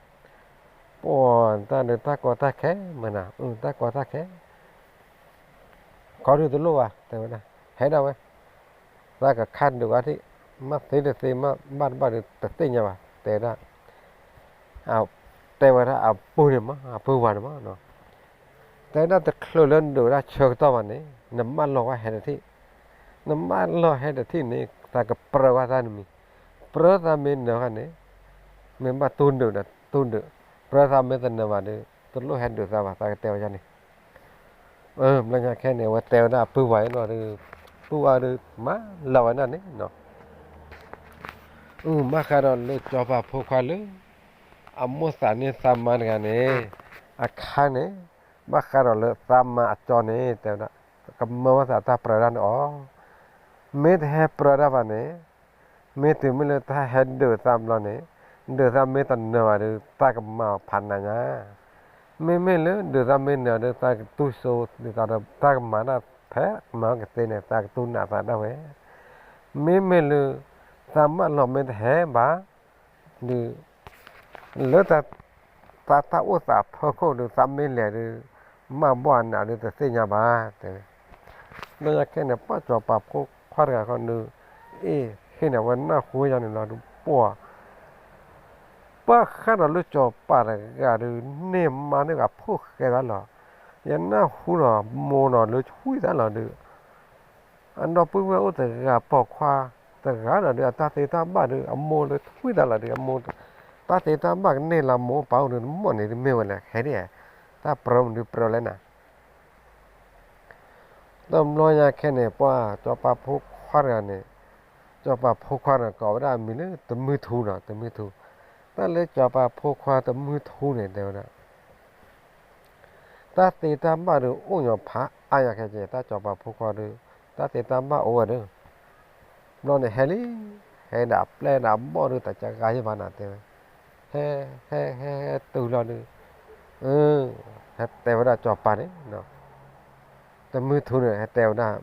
ပှၤတၢ်ဒုးတၢ်ကီတၢ်ခဲ, မနၤ, တၢ်ကီတၢ်ခဲ ခီဒုးတလိၣ်ဘၣ်, တဲဝဲဒၣ်, ဟဲဒၣ်ဝဲ, သးကခးဒုးအီၤထံၣ်, မ့ၢ်သ့တသ့ မ့ၢ်ဘၣ်တဘၣ်ဒုး တသ့ၣ်ညါဘၣ်, တဲဝဲဒၣ်, တဲဝဲဒၣ်အပုၢ်န့ၣ်မး, အပုၢ်ဝၤန့ၣ်မး, တဲဝဲဒၣ်တချုးလၢနဒုးဝဲဒၣ်ဆၢကတီၢ်ဘၣ်န့ၣ် နမၢလီၤဝဲဟဲတထံၣ်, နမၢလီၤဟဲတထံၣ်န့ၣ် သးကပြၢဝဲသးနမံၤ, ပြၢသးမ့ၢ်နၢၤဃီန့ၣ်, မ့ၢ်ဘၣ်တူၢ်ဒုးဒီးတူၢ်ဒုး, ပြၢသးမ့ၢ်တနၢၤဘၣ်ဒီး တလိၣ်ဟဲဒုးသးဘၣ် သးကတဲဝဲဒ်န့ၣ် ဘျီညါခဲန့ၣ် အဝဲတဲဝဲဒၣ်အပုၢ်ဝၤအံၤလီၤဒီး, ပုၢ်ဝၤဒီးမၤလီၤဝဲဒၣ်န့ၣ်, ဘၣ်ဃးဒီးလၢစီၤပၤဖိခွါလၢ အမိၣ်သးန့ၢ်သးမါတဂၤန့ၣ်, အခါန့ၣ်, ဘၣ်ဃးဒီးလၢသးမါအကၠီန့ၣ် တဲဝဲဒၣ်, ကမၢဝဲသးတၢ်ပြၢဒၣ်န့ၣ်အီၤ, မ့ၢ်တဟဲပြၢဒၣ်ဘၣ်န့ၣ်, မ့ၢ်တုၤမ့ၢ်လၢတၢ်ဟဲဒုးသးဘျီန့ၣ်, ဒုးသးမ့ၢ်တနၢၤဘၣ်ဒီး တၢ်ကမၤအီၤဖးနးညါ, မ့မ့ၢ်လၢဒုးသးမ့ၢ်နၢၤဒီး သးကတူၢ်စိဒ်သိးဒီး တၢ်ကမၤတၢ်ဖဲမၤကသ့န့ၣ် သးကတူၢ်နးသးဒၣ်ဝဲ, မ့မ့ၢ်လၢ သးမၢလီၤမ့ၢ်တဟဲဘၣ် ဒုး လၢ သးတၢ်အိၣ်သးဖီခိၣ်ဒီး သးမ့ၢ်လဲၤဒီး မၢဘီၣ်အနးဒီးတသ့ၣ်ညါဘၣ် တဲဝဲ, လၢညါခဲန့ၣ် ပှၢ်စီၤပၤဖိခွါတဂၤဃီဒီး အ့ၣ် ဟ့ၣ်န့ၢ်ဝဲနၢ်ဟူယါန့ၣ်လီၤဒီး ပှၢ် ပှၢ်ဃးဒီးလၢစီၤပၤတဂၤဒီး န့ၢ်မါန့ၢ်ဂၤဖိၣ်ဃဲသးလီၤ, ယနၢ်ဟူဒီးမိၢ်နီၤလၢဆူၣ်သးလီၤဒီး အဒီပုၢ်ဝဲၢ်အိၣ်တဂၤပိာ်ခွါတဂၤဒီး အတၢ်သ့တၢ်ဘၣ်ဒီး အမိၢ်လၢထွံၣ်တၢ်လီၤဒီး အမိၢ် တၢ်သ့တၢ်ဘၣ်ကန့ၢ်လၢမိၢ်ပၢ်အိၣ်ဒီး တမီၢ်န့ၣ်တမ့ၢ်ဝဲလဲၣ် ဟဲဒ် တၢ်ပြၢမနုၤပြၢလဲၣ်နၤ, တဘျီညါခဲန့ၣ် ပှၢ်စီၤပၤဖိခွါတဂၤန့ၣ်, စီၤပၤဖိခွါန့ၣ် ကိးဝဲဒၣ်အမံၤလၢတမုၢ်ထူနီၤ တမုၢ်ထူ, တၢ်လၢစီၤပၤဖိခွါတမုၢ်ထူန့ၣ် တဲဝဲဒၣ် တၢ်သ့တၢ်ဘၣ်ဒီးအိၣ်ညီဖးအါယၤခဲကဲ တၢ်စီၤပၤဖိခွါဒီး တၢ်သ့တၢ်ဘၣ်အိၣ်ဝဲဒီး, ဘျီန့ၣ်ဟဲလံ, ဟဲဒၣ်အပျဲၢ်ဒၣ်အဘီၣ်ဒီး တၢ်ကဂၤယဘၣ်နၤတဲဝဲ, ဟဲ ဟဲ ဟဲ ဟဲတုၤလီၤဒီး, ဟဲတဲဝဲဒၣ်စီၤပၤန့ၣ်, တမုၢ်ထူန့ၣ် ဟဲတဲဝဲဒၣ်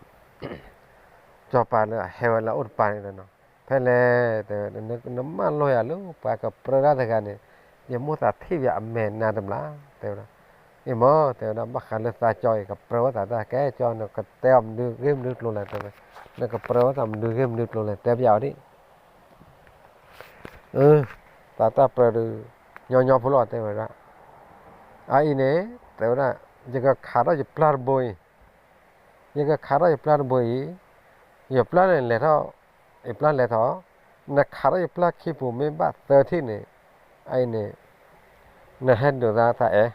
စီၤပၤလၢအဟဲဝဲလၢအအိၣ်တပၤန့ၣ်, ဖဲလဲၣ် တဲဝဲ, နမၢလီၤယၤလၢပှၤကပြၢတၢ်တဂၤန့ၣ်, ယမိၣ်သးထံၣ်ယၤအမဲာ်နါတဘျီ, တဲဝဲဒၣ်, အံၤမ့ၢ် တဲဝဲဒၣ် ဘၣ်ဃးလၢသးကၠီအံၤ ကပြၢဝဲသးတၢ်ကဲကၠီ နကတဲအီၤမနုၤဂ့ၢ်မနုၤကျိၤလဲၣ်တဲဝဲ, နကပြၢဝဲသးမနုၤဂ့ၢ်မနုၤကျိၤလဲၣ် တဲပျးအီၤဒ် သးတၢ်ပြၢဒီး ညီညီဖိလီၤ တဲဝဲဒၣ်, အအံၤန့ၣ် တဲဝဲဒၣ်, ယကခးထီၣ်ယပျၢ်တဘိအံၤ, ယကခးထီၣ်ယပျၢ်တဘိအံၤ, ယပျၢ်န့ၣ်လဲၤထီၣ်, ယပျၢ်လဲၤထီၣ်, နခးထီၣ်ယပျၢ်ခံပူၤမ့ၢ်ဘၣ်သၢထံၣ်န့ၣ်, အအံၤန့ၣ် နဟဲဒုးသးသးအဲၣ်,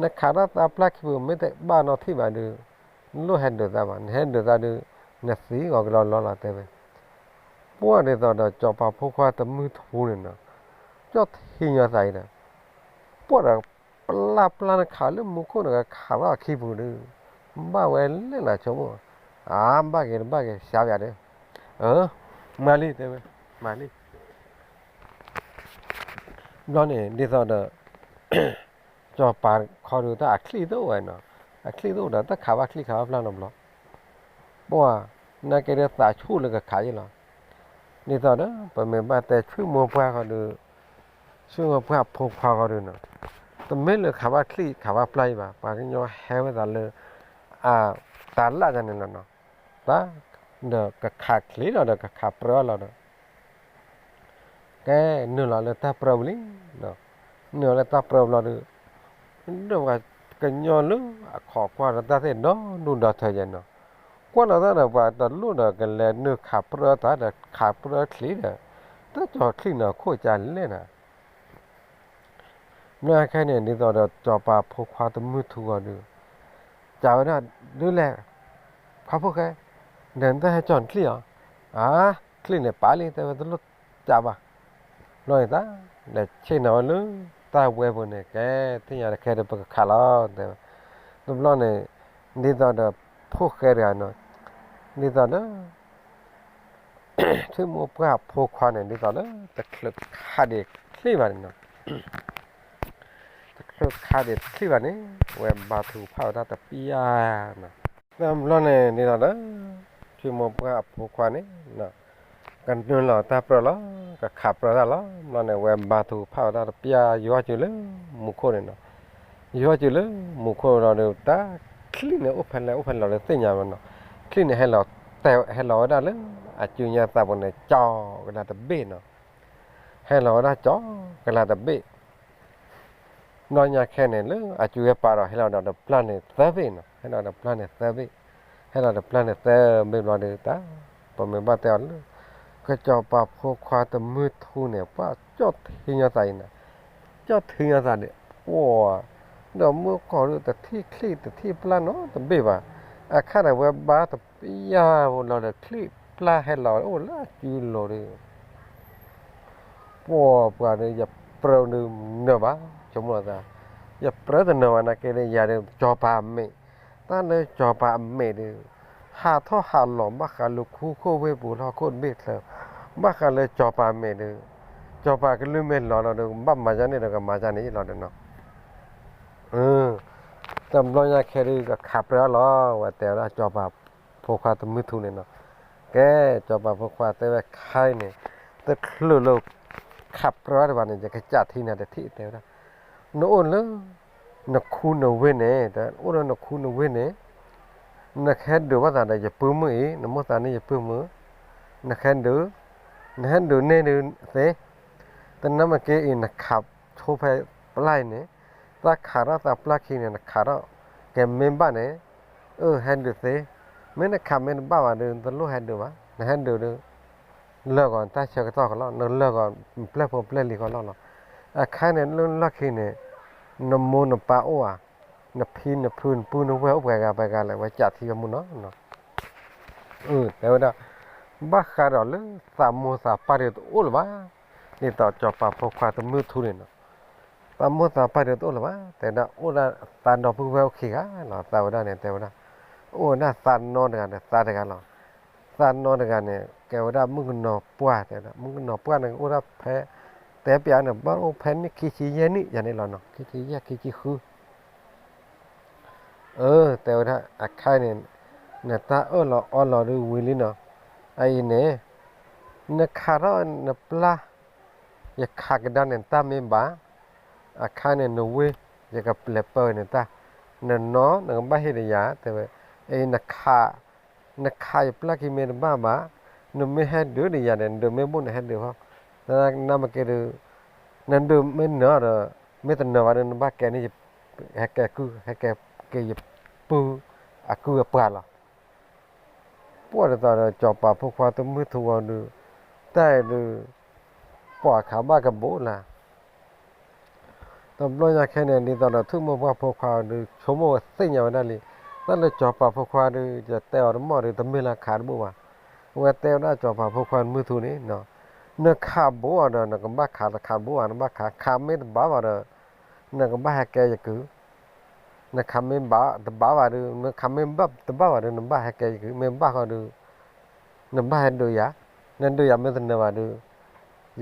နခးထီၣ်သးပျၢ်ခံပူၤမ့ၢ်တဘၣ်နီတထံၣ်ဘၣ်ဒီး, နလိၣ်ဟဲဒုးသးဘၣ်, နဟဲဒုးသးဒီး, နသံဂီၤကလီလီလီၤတဲဝဲ, ပှၢ်ဒ်သိးဒီးစီၤပၤဖိခွါတမုၢ်ထူန့ၣ်နီၤ, ကၠီၣ်ထံညီသးအံၤဒီး, ပှၢ်ဒီး ပျၢ်ပျၢ်နခးလၢမူခိၣ်နကခးထီၣ်အခံပူၤဒီး, ဘၣ်ဝဲလဲၣ်နဆိကမိၣ်, အါ ဘၣ်က့ၤတဘၣ်က့ၤ စှၤပၠးဒီး, မၤလံတဲဝဲ, မၤလံ ဘျီန့ၣ် ဒ်သိးဒီး စီၤပၤခီဒုးတၢ်အချံၣ်တအိၣ်ဝဲနီၤ, အချံၣ်တအိၣ်ဒီး တၢ်ခးဘၣ်ချံၣ်ခးဘၣ်ပျၢ်နီတဘျီ, ပှၢ် နာ်က့ဒီးသးဆူၣ်လၢကခးယဲလီၤ. ဒ်သိးဒီး ပမ့ၢ်ဘၣ်တဲဆူမိၢ်ပှၢ်ဃီဒီး, ဆူမိၢ်ပှၢ်ဖိခွါဃီဒီးနီၤ, တမ့ၢ်လၢခးဘၣ်ချံၣ်ခးဘၣ်ပျၢ်အံၤဘၣ်, ပှၤကညီဟဲဝဲသးလၢ အတၢ်လၢ်န့ၣ်လီၤနီၤ. တၢ်ဒီးကခးချံၣ်လီၤဒီးကခးပြၢလီၤဒီး ကဲနုာ်လီၤလၢတၢ်ပြၢပူၤလံ. နုာ်လီၤလၢတၢ်ပြၢပူၤလီၤဒီး, ဒီးပှၤကညီလၢအခီၣ်ကွၢ်ဒီးတၢ်သ့ၣ်ဒီဒူၣ်ဒီထၢယဲနီၤ, ကွၢ်လီၤတၢ်ဒီးပှၤတလိၣ်ဒီးကလဲၤနုာ်ခးပြၢတၢ်ဒီးခးပြၢချံၣ်ဒီး, တၢ်ကၠီၤချံၣ်န့ၣ်ခိၣ်ကၢ်လဲၣ်နၤ မ့ၢ်ခဲန့ၣ် ဒ်သိးဒီးစီၤပၤဖိခွါတမုၢ်ထူဂီၤဒီး, ကးဝဲဒၣ်ဒုးလဲၣ်, ခွါဖိၣ်ဃဲ, ဒီးနတၢ်ဟဲကၠီၤနချံၣ်အီၤ, အါ, ချံၣ်န့ၣ်ပာ်လံ တဲဝဲတလိၣ်ကးဘၣ်. ဘျီန့ၣ်တၢ်, လဲၤဆ့ၣ်နီၤဝဲလၢတၢ်ဝဲပူၤန့ၣ် ကဲသ့ၣ်ညါတခဲဒီးပကခးလီၤ တဲဝဲ. တဘျီန့ၣ် ဒ်သိးဒီးဖိၣ်ဃဲတဂၤနီၤ, ဒ်သိးဒီး ဆိကမိၣ်ပှၢ်ဖိခွါန့ၣ် ဒ်သိးလၢတချုးခးဒံးချံၣ်ဘၣ်န့ၣ်နီၤ, တချုးခးဒံးချံၣ်ဘၣ်န့ၣ် ဝဲဘါထုကဖၣ်ဝဲဒၣ်တပျၢ်နီၤ. တဘျီန့ၣ်ဒ်သိးဒီး ဆိကမိၣ်ပှၢ်အဖိခွါန့ၣ် ကနုာ်လီၤတၢ်ပြၢလီၤ, ကခးပြၢတၢ်လီၤ. ဘျီန့ၣ် ဝဲဘါထုကဖၣ်ဝဲဒၣ်တပျၢ် ယွၤစူၤလၢမူခိၣ်န့ၣ်နီၤ, ယွၤစူၤလၢမူခိၣ်လီၤဒီး တၢ်ချံၣ်န့ၣ်အိၣ်ဖဲလဲၣ်အိၣ်ဖဲလဲၣ်လီၤလၢသ့ၣ်ညါမးနီၤ, ချံၣ်န့ၣ်ဟဲလီၤ, ဟဲလီၤဝဲဒၣ်လၢ အစုညါသးပူၤန့ၣ် ကၠီၤကလၤတဘ့ၣ်နီၤ, ဟဲလီၤဝဲဒၣ်ကၠီၤကလၤတဘ့ၣ် ဘျီညါခဲန့ၣ် လၢအစုဝဲပာ်ဒီး ဟဲလီၤဒီးတပျၢ်န့ၣ်သၢဘ့ၣ်နီၤ, ဟဲလီၤတပျၢ်န့ၣ်သၢဘ့ၣ်, ဟဲလီၤတပျၢ်န့ၣ်သၢဘ့ၣ်ဘျီဒီးတၢ်, ပမ့ၢ်ဘၣ်တဲအီၤလၢ ကစီၤပၤဖိခွါတမုၢ်ထူန့ၣ် ပှၤကၠီၣ်ထံညီသးအံၤန့ၣ်, ကၠီၣ်ထံညီသးဒီး အိၣ်, ဒီးမုၢ်ကီၢ်ဒီးတထံၣ်ချံၣ်တထံၣ်ပျၢ်နီတဘ့ၣ်ဘၣ်, အခါန့ၣ်ဝဲဘါတပျၢ်ဖိလီၤဒီးချံၣ်ပျၢ်ဟဲလီၤအိၣ်လၢအစုလိၤဒီး ပှၤပှၤဒီး ယပြၢတနၢၤဘၣ်, ဆိကမိၣ်သး, ယပြၢတနၢၤဘၣ်နာ်က့ဒီး ယၤဒီးစီၤပၤအမဲာ်, တၢ်လၢစီၤပၤအမဲာ်ဒီး ဟးထီၣ်ဟးလီၤဘၣ်ဃးလၢခူခိၣ်ဝ့ၢ်ပူၤလၢဟီၣ်ခိၣ်တဘ့ၣ်ချၢ, ဘၣ်ဃးလၢစီၤပၤအမဲာ်ဒီး စီၤပၤကလုၢ်မ့ၢ်လီၤလီၤဒီး ကဘၣ်မၤယါန့ၣ်ဒီးကမၤယါန့ၣ်လီၤဒီးနီၤ. တဘျီညါခဲဒီး ကခးပြၢလီၤ ဝဲတဲဝဲဒၣ်စီၤပၤဖိခွါတမုၢ်ထူန့ၣ်နီၤ. ကဲ စီၤပၤဖိခွါတဲဝဲခဲအံၤန့ၣ်, တချုးလၢ ခးပြၢတဘၣ်န့ၣ် ယကစၢ်ထံနၤတထံၣ်တဲဝဲဒၣ်, နအိၣ်လၢ နခူနဝ့ၢ်န့ၣ်, အိၣ်လၢနခူနဝ့ၢ်န့ၣ် နကဟဲဒုးဘၣ်သးဒီးယပုၢ်မုၣ်အံၤ, နမိၣ်သးန့ၢ်ယပုၢ်မုၣ်, နဟဲဒုး, နဟဲဒုးန့ၢ်ဒုးသ့, တနၢ်မ့ၢ်က့အံၤ နခးဆိဖဲပျၢ်အံၤန့ၣ်, တၢ်ခးထီၣ်သးပျၢ်ခံန့ၣ် နခးထီၣ်ကဲမ့ၢ်ဘၣ်န့ၣ်, အၢ ဟဲဒုးသ့, မ့ၢ်နခးမ့ၢ်တဘၣ်ဘၣ်ဒီး နတလိၣ်ဟဲဒုးဘၣ်, နဟဲဒုးဒီး လၢာ်ဂီၤနတၢ်ဆၢကတီၢ်ကလီၢ်, နလၢာ်ဂီၤပျဲၢ်ဖိပျဲၢ်လံၤကလီၢ်လီၤ. အခါန့ၣ်လၢလီၢ်ခံန့ၣ် နမိၢ်နပၢ်အိၣ်ဧါ, နဖံနဖုနပုၢ်နဝဲၢ်အိၣ်ပှဲၤဂၤပှဲၤဂၤလဲၣ်, ဝဲကးထံဝဲမုၢ်နီၤ. တဲဝဲဒၣ်, ဘၣ်ဃးဒီးလၢသးမိၢ်သးပၢ်ဒီးတအိၣ်လၢၤဘၣ်, ဒ်သိးစီၤပၤဖိခွါတမုၢ်ထူန့ၣ်နီၤ, သးမိၢ်သးပၢ်ဒီးတအိၣ်လၢၤဘၣ်, တဲဝဲဒၣ်အိၣ်ဒၣ်သးဒီပုၢ်ဝဲၢ်အိၣ်ခံဂၤလီၤ. သးဝဲဒၣ်န့ၣ် တဲဝဲဒၣ်, အိၣ်ဝဲဒၣ်သးနီတဂၤဒီးသးတဂၤလီၤ. သးနီတဂၤန့ၣ် ကဲဝဲဒၣ်မုၣ်ကနီၤပှၢ်, တဲဝဲဒၣ် မုၣ်ကနီၤပှၢ်န့ၣ် အိၣ်ဒၣ်ဖဲ တဲပျးန့ၣ် ဘၣ်အိၣ်ဖဲနံၣ်ခံဆံယဲၢ်နံၣ်ယၤန့ၣ်လီၤနီၤ, ခံဆံယဲၢ်ခံဆံဃု အၢ တဲဝဲဒၣ် အခါအံၤန့ၣ် နတၢ်အၢၣ်လီၤအီလီၤဒုးဝံၤလံနီၤ, အအံၤန့ၣ် နခးထီၣ်နပျၢ်, ယခးကဒါန့ၣ် နတၢ်မ့ၢ်ဘၣ်, အခါန့ၣ် နဝ့ၢ် ယကပျဲပၢနတၢ်, နနီၢ်နကဘၣ်ဟ့ၣ်ဒီးယၤ တဲဝဲ, အံၤ နခးယပျၢ်ခံမ့ၢ်တဘၣ်ဘၣ်, နမ့ၢ်ဟဲဒုးဒီးယၤဒီး နဒုးမ့ၢ်ဘူၣ်နဟဲဒုးဖီ, နမ့ၢ်ကဲဒီး နဒုးမ့ၢ်နၢၤဒီး မ့ၢ်တနၢၤဘၣ်ဒီး နဘၣ်ကဲန့ၣ် ဟဲကဲကုၢ် ဟဲကဲက့ၤယပုၢ်အကုၢ်အပှၤလီၤ. ပှၢ်ဒ်သိးဒီး စီၤပၤဖိခွါတမုၢ်ထူဝဲဒုး တၢ်အံၤဒုး ပှၤခးဘၣ်ကဘိလၢ တဘျီညါခဲန့ၣ် ဒ်သိးဒီး ဆိကမိၣ်ပှၢ်ဖိခွါဒုး ဆိကမိၣ်ဝဲသ့ၣ်ညါဝဲဒၣ်လံ, တၢ်လၢစီၤပၤဖိခွါဒုး ယတဲအီၤတမီၢ်ဒီး တမ့ၢ်လၢခးတဘူၣ်ဘၣ်. အဝဲတဲဝဲဒၣ်စီၤပၤဖိခွါတမုၢ်ထူန့ၣ်, နခးဘိအီၤဒီး နကဘၣ်ခး တခးတဘူၣ်ဘၣ် နဘၣ်ခး, ခးမ့ၢ်တဘၣ်ဘၣ်ဒီး နကဘၣ်ဟဲကဲယကုၢ်, နခးမ့ၢ်ဘၣ်တဘၣ်ဘၣ်ဒီး နခးမ့ၢ်ဘၣ်တဘၣ်ဘၣ်ဒီး နဘၣ်ဟဲကဲယကုၢ်, မ့ၢ်ဘၣ်ဃီဒီး နဘၣ်ဟဲဒုးယၤ, နဒုးယၤမ့ၢ်တနၢၤဘၣ်ဒီး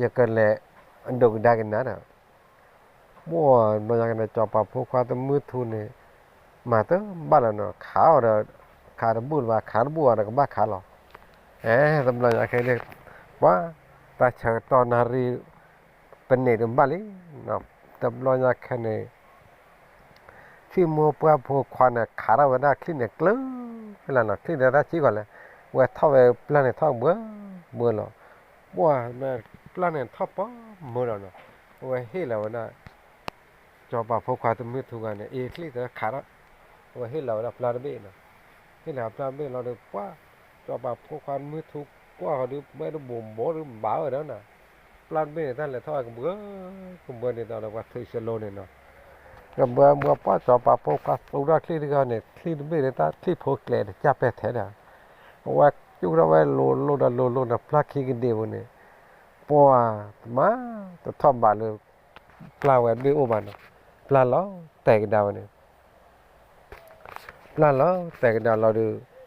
ယကလဲၤဒုးကဒါက့ၤနၤဒီး ပှၢ်ဘျီညါကဒီး စီၤပၤဖိခွါတမုၢ်ထူန့ၣ် မၤတဘၣ်လၢၤနီၤ, ခးအီၤဒီး ခးတဘူၣ်လၢၤဘၣ်, ခးတဘူၣ်အီၤဒီးကဘၣ်ခးလီၤ. အဲ တဘျီညါခဲန့ၣ် ပှၤ တၢ်ဆၢကတီၢ်နၣ်ရံၣ် ပန့ၢ်ဒံးဘၣ်လံ, တဘျီညါခဲန့ၣ် ထွံၣ်မူပှၢ်ဖိခွါန့ၣ် ခးထီၣ်ဝဲဒၣ်ချံၣ်န့ၣ်ကျၢၤလီၤနီၤ, ချံၣ်န့ၣ်တၢ်ဆံးကီးလဲၣ်, ဝဲထီၣ်ဝဲပျၢ်န့ၣ်ထီၣ်ဘှၢဘှၢလီၤ, ပှၤမ့ၢ်ပျၢ်န့ၣ်ထီၣ်ပှၢ်မုၢ်လီၤနီၤ, အဝဲဟ့ၣ်လီၤဝဲဒၣ် စီၤပၤဖိခွါတမုၢ်ထူဂၤန့ၣ် အ့ချံၣ်တခးထီၣ်, အဝဲဟ့ၣ်လီၤဝဲဒၣ်ပျၢ်တဘ့ၣ်နီၤ, ဟ့ၣ်လီၤပျၢ်တဘ့ၣ်လီၤဒီး ပှၤ စီၤပၤဖိခွါတမုၢ်ထူကွၢ်ဃီၤဒုး မ့ၢ်တဘိးဘိးဒုးဘၣ်ဝဲဒီးနီၤ, ပျၢ်တဘ့ၣ်န့ၣ် တၢ်လဲၤထီၣ်ဝဲကဘှၢ ကဘှၢဒ်သိးဒီးပှၤထုးစလိန့ၣ်နီၤ, ကဘှၢဘှၢ ပှၤစီၤပၤဖိခွါသူထီၣ်ချံၣ်တဂၤန့ၣ် ချံၣ်တဘ့ၣ်န့ၣ် တၢ်ချံၣ်ဖိကျဲၤတကၢ်ပဲာ်ထဲဒီး အဝဲကၠူၣ်ထီၣ်ဝဲလိၤလိၤဒီးလိၤလိၤဒီးပျၢ်ခံကဒ့ပူၤန့ၣ်, ပှၤ တမၤတထီၣ်ဘးလၢ ပျၢ်ဝဲတဘ့ၣ်အိၣ်ဘၣ်နီၤ, ပျၢ်လီၤတဲာ်ကဒါဝဲန့ၣ် ပျၢ်လီၤတဲာ်ကဒါလီၤဒီး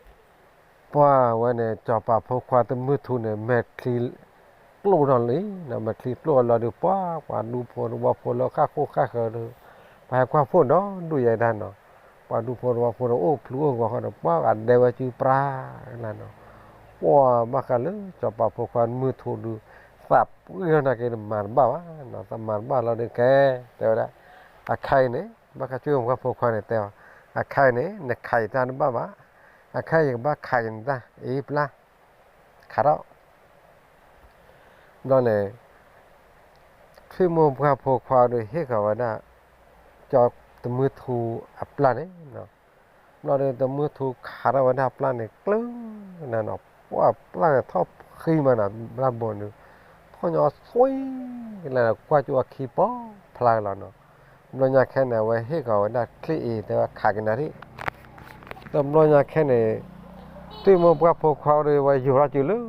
ပှၤဝဲန့ၣ် စီၤပၤဖိခွါတမုၢ်ထူန့ၣ် မဲာ်ချံကျိၣ်ထီၣ်လံ, မဲာ်ချံကျိၣ်လီၤဒီး ပှၤ ပှၤဒူဖိသဝီဖိလၢဃၣ်ဃိၣ်ဃၣ်ဃၢၤဒီး ပှၤဟဲကွၢ်ဖှိၣ်ဒီးဒူၣ်ယဲဒၣ်နီၤ, ပှၤဒူဖိသဝီဖိဒီးအိၣ်ဖျူအိၣ်ဂီၤဃီဒီး ပှၤဂၤဒဲဝဲစုပြၢ်လၢနီၤ, ပှၤဘၣ်ဃးလၢစီၤပၤဖိခွါတမုၢ်ထူဒုး သးပှ့ၤထီၣ်နာ်က့ၤတမၤတဘၣ်ဘၣ်နီၤ, တမၤတဘၣ်လီၤဒီးကဲ တဲဝဲဒၣ် အခါအံၤန့ၣ် ဘၣ်ဃးထွံၣ်မူပှၢ်ဖိခွါန့ၣ်တဲအီၤ, အခါအံၤန့ၣ် နခးယတၢ်တဘၣ်ဘၣ်, အခါအံၤယကဘၣ်ခးက့ၤနတၢ်အံၤပျၢ်, ခးထီၣ် ဘျီန့ၣ် ထွံၣ်မူပှၢ်ဖိခွါဒီးဟ့ၣ်ဃီၤဝဲဒၣ် စီၤတမုၢ်ထူအပျၢ်န့ၣ်, ဘျီဒီးတမုၢ်ထူခးထီၣ်ဝဲဒၣ်ပျၢ်န့ၣ်ကျၢၤနၤနီၤ, ပှၤပျၢ်န့ၣ်ထီၣ်ဃံမးနီၤ, ပျၢ်ဘိန့ၣ် ထီၣ်ညီသွံ လၢကွၢ်ကၠူအခံပိဖျါက့ၤလီၤနီၤ, ဘျီညါခဲန့ၣ် အဝဲဟ့ၣ်ဃီၤဝဲဒၣ်ချံၣ်အံၤ တဲဝဲခးက့ၤနၤဒၣ် တဘျီညါခဲန့ၣ် ထွံၣ်မူပှၢ်ဖိခွါဒီးဝဲယူၤထီၣ်စုလၢ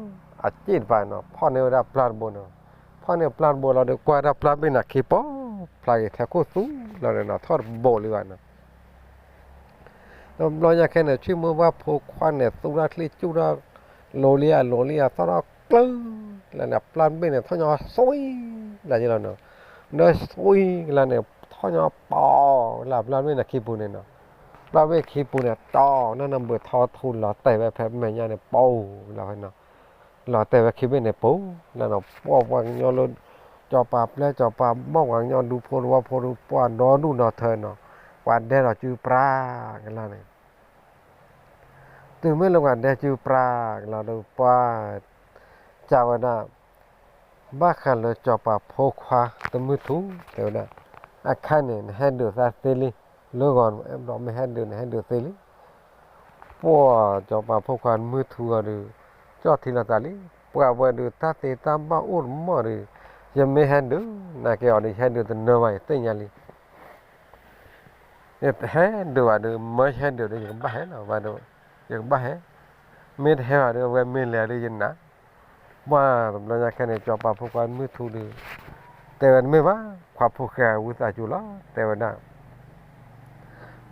အစ့ၣ်တပၤနီၤ, ဖီၣ်န့ၢ်ဝဲဒၣ်ပျၢ်တဘိနီၤ, ဖီၣ်န့ၢ်ပျၢ်တဘိလီၤဒီး ကွၢ်ဒၣ်ပျၢ်ဘ့ၣ်န့ၣ်ခံပိဖျါက့ၤထဲခိၣ်သူလီၤဒီးနီၤ, ထီၣ်တဘိလံဘၣ်နီၤ, တဘျီညါခဲန့ၣ် ထွံၣ်မူပှၢ်ဖိခွါန့ၣ် သူထီၣ်ချံၣ်ကၠူၣ်ထီၣ် လိၤလံဧါ လိၤလံဧါ သီၣ်ထီၣ်ကျၢၤ လၢန့ၣ် ပျၢ်တဘ့ၣ်န့ၣ် ထီၣ်ညီသွံ လၢက့ၤလီၤနီၤ, ဒီးသွံကလါန့ၣ် ထီၣ်ညီပိာ်လၢပျၢ်တဘ့ၣ်န့ၣ်ခံပူၤန့ၣ်နီၤ, ပျၢ်တဘ့ၣ်ခံပူၤန့ၣ် တီၢ်နီၢ်နီၢ်ဘုးထီထူလီၤတဲာ်ဝဲဖဲမဲာ်ညါန့ၣ် ပိာ်လီၤဖဲနီၤ, လီၤတဲာ်ဝဲခံဘ့ၣ်န့ၣ် ပိာ်လီၤနီၤ, ပှၤပှၤကညီလၢ စီၤပၤပျဲၢ်စီၤပၤဘီၣ် ပှၤကညီဒူဖိသဝီဖိဒီး ပှၤဒီဒူၣ်ဒီထၢနီၤ, ပှၤဒဲထီၣ်စုပြၢ်ကလါန့ၣ် တုၤမ့ၢ်လၢပှၤဒဲစုပြၢ်ကလါဒီး ပှၤ ကးဝဲဒၣ် ဘၣ်ဃးလၢစီၤပၤဖိခွါတမုၢ်ထူ တဲဝဲဒၣ်, အခါန့ၣ် နဟဲဒုးသးသ့လံ, လၢဂီၤ အဲၣ်ဘျီမ့ၢ်ဟဲဒုး နဟဲဒုးသ့လံ, ပှၤစီၤပၤဖိခွါတမုၢ်ထူအီၤဒီး ကၠီၣ်ထံလီၤသးလံ, ပှၤဝဲဒုးတၢ်သ့တၢ်ဘၣ်အိၣ်တမီၢ်ဒီး ယမ့ၢ်ဟဲဒုးနာ်က့ၤအီၤဒီး ယဟဲဒုးတနၢၤဘၣ် ယသ့ၣ်ညါလံ ယဟဲဒုးဘၣ်ဒီး မၢယဟဲဒုးဒီး ယကဘၣ်ဟဲလီၤဘၣ်ဒီး ယကဘၣ်ဟဲ, မ့ၢ်တဟဲဘၣ်ဒီး အဝဲမ့ၢ်လဲၤဒီးယနာ်, ပှၤတဘျီညါခဲန့ၣ် စီၤပၤဖိခွါမုၢ်ထူဒီး တဲဝဲတမ့ၢ်ဘၣ် ခွါဖိၣ်ဃဲဝံသးစူၤလီၤ တဲဝဲဒၣ်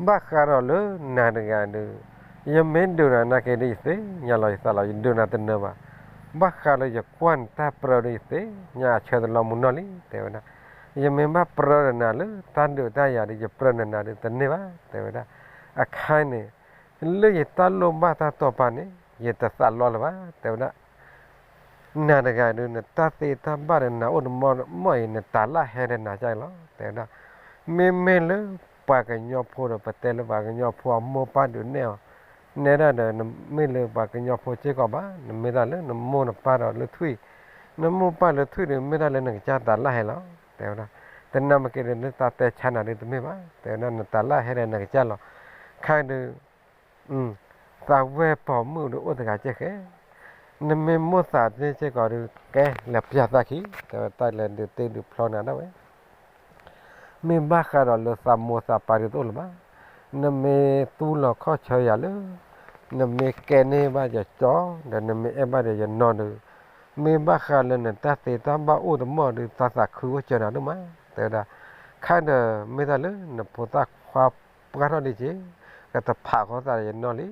ဘၣ်ဃးဒီးလၢနၤတဂၤဒီး ယမ့ၢ်ဒုးနၤနာ်က့ၤဒီး ယသ့ၣ်ညါလီၤယသးလီၤ ယဒုးနၤတနၢၤဘၣ်, ဘၣ်ဃးလၢယကွၢ်နတၢ်ပြၢဒီး ယသ့ၣ်ညါအဆၢတလီၤမုၢ်နီၢ်လံ တဲဝဲဒၣ်, ယမ့ၢ်ဘၣ်ပြၢဒီးနၤလၢတၢ်ဒုးတၢ်ယၤဒီး ယပြၢနၤနၤဒီး တန့ၢ်ဘၣ် တဲဝဲဒၣ်, အခါန့ၣ် လၢယတၢ်လိၣ်ဘၣ်တၢ်တီပာ်န့ၣ် ယတသးလီလၢၤဘၣ် တဲဝဲဒၣ် နၤတဂၤဒီး နတၢ်သ့တၢ်ဘၣ်ဒီး နၤအိၣ်တမီၢ်မီၢ်အံၤ နတၤလၢဟဲဒီးနၤကၢ်လီၤ တဲဝဲဒၣ်, မ့မ့ၢ်လၢပှၤကညီဖိဒီး ပတဲလၢပှၤကညီဖိအမိၢ်ပၢ်ဒုးနဲၣ်အီၤ, နဲဒၣ်ဒီး နမ့ၢ်လၢပှၤကညီဖိစ့ၢ်ကီးဘၣ် နမ့ၢ်တၢ်လၢနမိၢ်နပၢ်ဒီးလၢထွံၣ်, နမိၢ်ပၢ်လၢထွံၣ်ဒီး မ့ၢ်တၢ်လၢနကစၢ်တၤလၢဟဲလီၤ တဲဝဲဒၣ်, တနၢ်မ့ၢ်က့ၤဒီး လၢတၢ်တဲဆါနၤဒီးတမ့ၢ်ဘၣ် တဲဝဲဒၣ် နတၤလၢဟဲဒီးနကစၢ်လီၤ, ခါဒီး သးဝဲၢ်ပိာ်မုၣ်ဒီးအိၣ်တဂၤကဲဃဲ, နမ့ၢ်မိၣ်သးန့ၢ်စ့ၢ်ကီးဒီး ကဲလဲၤပျၢ်သးခံ တဲဝဲတၢ်လဲၤဒုးသ့ဒုးဖျီနၤဒၣ်ဝဲ, မ့ၢ်ဘၣ်ဃးဒီးလၢသးမိၢ်သးပၢ်ဒုးတအိၣ်လၢၤဘၣ်, နမ့ၢ်သူလီၤခီၣ်ဆၢယၤလၢ နမ့ၢ်ကဲန့ၢ်ဘၣ်ယကၠီ ဒီးနမ့ၢ်အဲၣ်ဘၣ်ဒီးယနီၢ်ဒီး မ့ၢ်ဘၣ်ဃးလၢနတၢ်သ့တၢ်ဘၣ်အိၣ်တမီၢ်ဒီး တၢ်သးခုအိၣ်စၢၤနၤဒိၣ်မး တဲဝဲဒၣ်, ခါဒီး မ့ၢ်တၢ်လၢနဖိသၣ်ခွါပှၢ်ထီၣ်ဒံးက့ၤ ကတဖးဃီသးဒီးယနီၢ်လံ,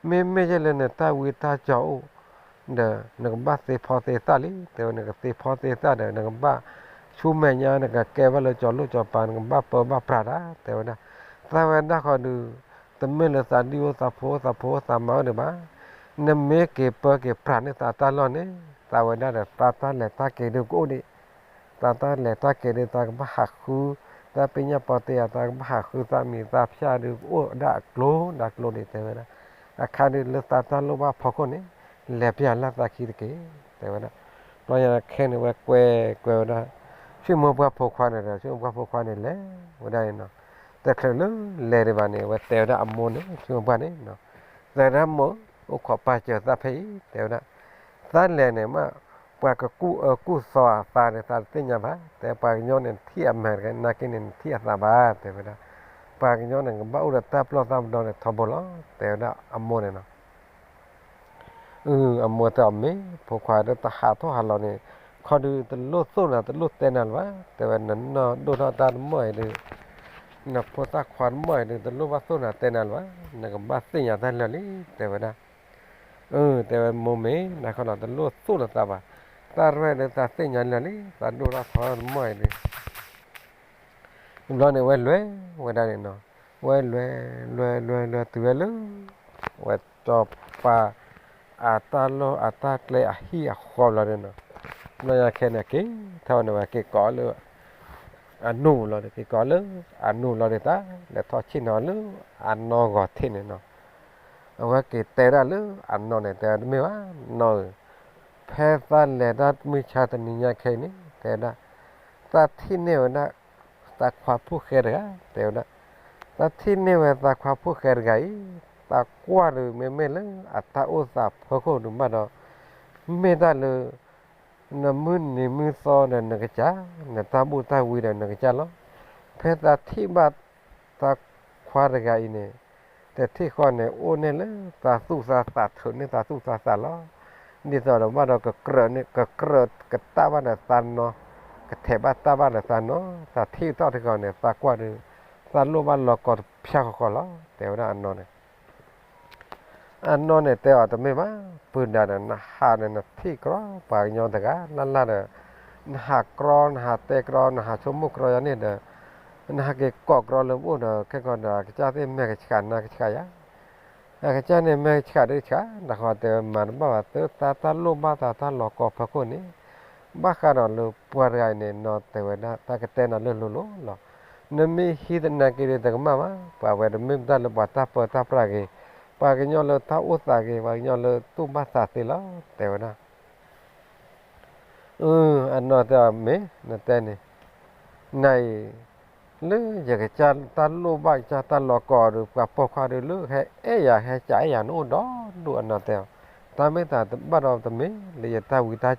မ့မ့ၢ်ယဲလၢနတၢ်ဝံတၢ်ကၠီအိၣ် ဒီးနကဘၣ်သ့ဖီသ့သၣ်လံ, တဲဝဲ နကသ့ဖီသ့သၣ်ဒီး နကဘၣ်ဆူမဲာ်ညါ နကကဲဘၣ်လၢကၠီလိၣ်ကၠီပၤ နကဘၣ်ပၢဘၣ်ပြးတၢ် တဲဝဲဒၣ်, သးဝဲဒၣ်ဃီဒီး တမ့ၢ်လၢသးဒံၣ်အိၣ်သးဖိအိၣ်သးဖိအိၣ်သးမါအိၣ်ဒံးဘၣ်, နမ့ၢ်က့ၤပၢက့ၤပြးန့ၢ်သးတၢ်လီၢ်န့ၣ် သးဝဲဒၣ်ဒီး သးတၢ်လဲၤတၢ်က့ၤဒုးကအိၣ်ဒံး, သးတၢ်လဲၤတၢ်က့ၤဒုး သးကဘၣ်ဟးဃု, တၢ်ပညၣ်ပီတ့ယၤ သးကဘၣ်ဟးဃု သးမံၤသးဖၠၣ်ဒုး ကအိၣ်ဒၣ်အကျိၤဒၣ်ကျိၤဒံး တဲဝဲဒၣ်. အခါဒုးလၢသးတၢ်လိၣ်ဘၣ်ဖီခိၣ်န့ၣ် လဲၤပျၢ်လၢ်သးခံတက့ၢ် တဲဝဲဒၣ်. ဘျီညါခဲန့ၣ် ဝဲကွဲကွဲဝဲဒၣ် ဆိကမိၣ်ပှၢ်ဖိခွါန့ၣ်ဒီး ဆိကမိၣ်ပှၢ်ဖိခွါန့ၣ် လဲၤဝဲဒၣ်န့ၣ်နီၤ. တချုးလၢလဲၤဒံးဘၣ်န့ၣ် အဝဲတဲဝဲဒၣ်အမိၢ်န့ၣ် ဆိကမိၣ်ပှၢ်န့ၣ်နီၤ, တဲဝဲဒၣ်မိၢ်, အိၣ်ခိးပၢ်စၢၤသးဖဲအံၤ တဲဝဲဒၣ်. သးလဲၤန့ၣ်မး ပှၤကကူၣ်အၢကူၣ်သီအသးန့ၣ် သးတသ့ၣ်ညါဘၣ်, တဲပှၤကညီန့ၣ် နထံၣ်အမဲာ်တဂ့ၤ နာ်က့န့ၣ် နထံၣ်အသးဘၣ် တဲဝဲဒၣ်. ပှၤကညီန့ၣ် ကဘၣ်အိၣ်ဒီးတၢ်ပျီၢ်တၢ်ပဒီန့ၣ်ထီဘိလီၤ တဲဝဲဒၣ်အမိၢ်န့ၣ်နီၤ. အမိၢ်တဲအီၤမ့ၢ် ဖိခွါဒီး တဟးထီၣ်ဟးလီၤန့ၣ် ခီဒုးတလိၣ်သိၣ်နၤ တလိၣ်တဲနၤလၢၤဘၣ်, တဲဝဲ နနီၢ်ဒိၣ်ထီၣ်တၢ်တမီၢ်အံၤဒုး နဖိသၣ်ခွါတမီၢ်အံၤဒုး တလိၣ်ဘၣ်သိၣ်နၤတဲနၤလၢၤဘၣ်, နကဘၣ်သ့ၣ်ညါတၢ်လၢာ်လံ တဲဝဲဒၣ်. အၢ တဲဝဲမိၢ်မ့ၢ် နခီလီၤ တလိၣ်သိၣ်လၢၤသးဘၣ်, တၢ်ရဲၣ်လၢသးသ့ၣ်ညါလၢာ်လံ သးဒိၣ်ထီၣ်ထီတမီၢ်အံၤဒုး ဘျီန့ၣ် ဝဲလဲၤဝဲဒၣ်န့ၣ်နီၤ, ဝဲလဲၤ လဲၤ လဲၤ လဲၤတုၤဝဲလၢ ဝဲစီၤပၤ အတၢ်လီၢ်အတၢ်ကျဲအဟံၣ်အဃီဘျီန့ၣ်နီၤ. ဘျီညါခဲန့ၣ် အက့ၤထီၣ်န့ၣ် ဝဲက့ၤကိးလၢ အနိၣ်လီၤဒီး က့ၤကိးလၢ အနိၣ်လီၤဒီး တၢ်လဲၤထီၣ်ဆ့ၣ်နီၤလၢ အနီၢ်ဂီၤထံးန့ၣ်နီၤ. အဝဲက့ၤတဲဒၣ်လၢအနီၢ်န့ၣ် တဲတမ့ၢ်ဘၣ် နီၢ်ဧၢ, ဖဲသးလဲၤတၢ်မုၢ်ဆါတနံၤညါခဲအံၤန့ၣ် တဲဝဲဒၣ် သးထံၣ်န့ၢ်ဝဲဒၣ် သးခွါဖိၣ်ဃဲတဂၤ တဲဝဲဒၣ်. သးထံၣ်န့ၢ်ဝဲသးခွါဖိၣ်ဃဲတဂၤအံၤ, သးကွၢ်ဒုး မ့မ့ၢ်လၢအတၢ်အိၣ်သးဖီခိၣ်ဒုးဘၣ်ဒီး မ့ၢ်တၢ်လၢ နမုၢ်နံၤမုၢ်သီဒီးနကစၢ်, နတၢ်ဘူၣ်တၢ်ဝံဒီးနကစၢ်လီၤ. ဖဲသးထံၣ်ဘၣ်သးခွါတဂၤအံၤန့ၣ် တထံၣ်ဃီန့ၣ် အိၣ်န့ၢ်လၢသးသူၣ်သးသး ထုးန့ၢ်သးသူၣ်သးသးလီၤ. ဒ်သိးဒီးဘၣ်ဒီး ကကြၢးန့ၢ် ကကြၢးကတၢၢ်ဘၣ်ဒီးသးနီၤ, ကထဲးဘၣ်တၢ်ဘၣ်ဒီးသးနီၤ, သးထံၣ်ထီၣ်ထံဃီန့ၣ် သးကွၢ်ဒုး သးလိၣ်ဘၣ်လီၤကီတဖၠၣ်ဃီဃီလီၤ တဲဝဲဒၣ်အနီၢ်န့ၣ်. အနီၢ်န့ၣ်တဲအီၤတမ့ၢ်ဘၣ်, ပုၢ်ဒၣ်ဒီး နဟးဒီးနထံၣ်ကြီပှၤကညီတဂၤလၢ်လၢ်ဒီး နဟးကြီ နဟးတဲကြီ နဟးဆိကမိၣ်ကြီယၤန့ၣ်ဒီး နဟးက့ၤကိးကြီလၢပအိၣ်ဒီး ခဲကီးဒီး အကစၢ်သ့ၣ်မဲာ်ကဆှးနါကဆှးယၤ, အကစၢ်န့ၣ်မဲာ်ကဆှးဒုးဆှး နဃီတဲဝဲမၤတဘၣ်ဘၣ် သုသးတၢ်လိၣ်ဘၣ်သးတၢ်လီၤကီဖီခိၣ်န့ၣ် ဘၣ်ဃးဒီးလၢပှၤတဂၤအံၤန့ၣ် နီၢ်တဲဝဲဒၣ် တၢ်ကတဲနၤလၢလိၤလိၤလီၤ. နမ့ၢ်ဟံးသနာ်က့ဒီးတကမၣ်ဘၣ်, ပှၤဝဲတမ့ၢ်မတၤလၢပှၤတၢ်ပၢတၢ်ပြးဂ့ၤ, ပှၤကညီလၢတၢ်အိၣ်သးဂ့ၤ, ပှၤကညီလၢသူၣ်ဘၣ်သးသ့လီၤ တဲဝဲဒၣ်. အၢ အနီၢ်တဲအီၤမ့ၢ် နတဲန့ၣ် နအံၤ လၢယကစၢ်တၢ်လိၣ်ဘၣ်ကစၢ်တၢ်လီၤကီဒီး ပှၤပိာ်ခွါဒီးလၢဟဲအဲၣ်ယၤ ဟဲကအဲၣ်ယၤ နအိၣ်ဒီဒူၣ်အနီၢ်တဲအီၤ, တၢ်မ့ၢ်သးဘၣ်ဒီးတမ့ၢ်လၢယတၢ်ဝံတၢ်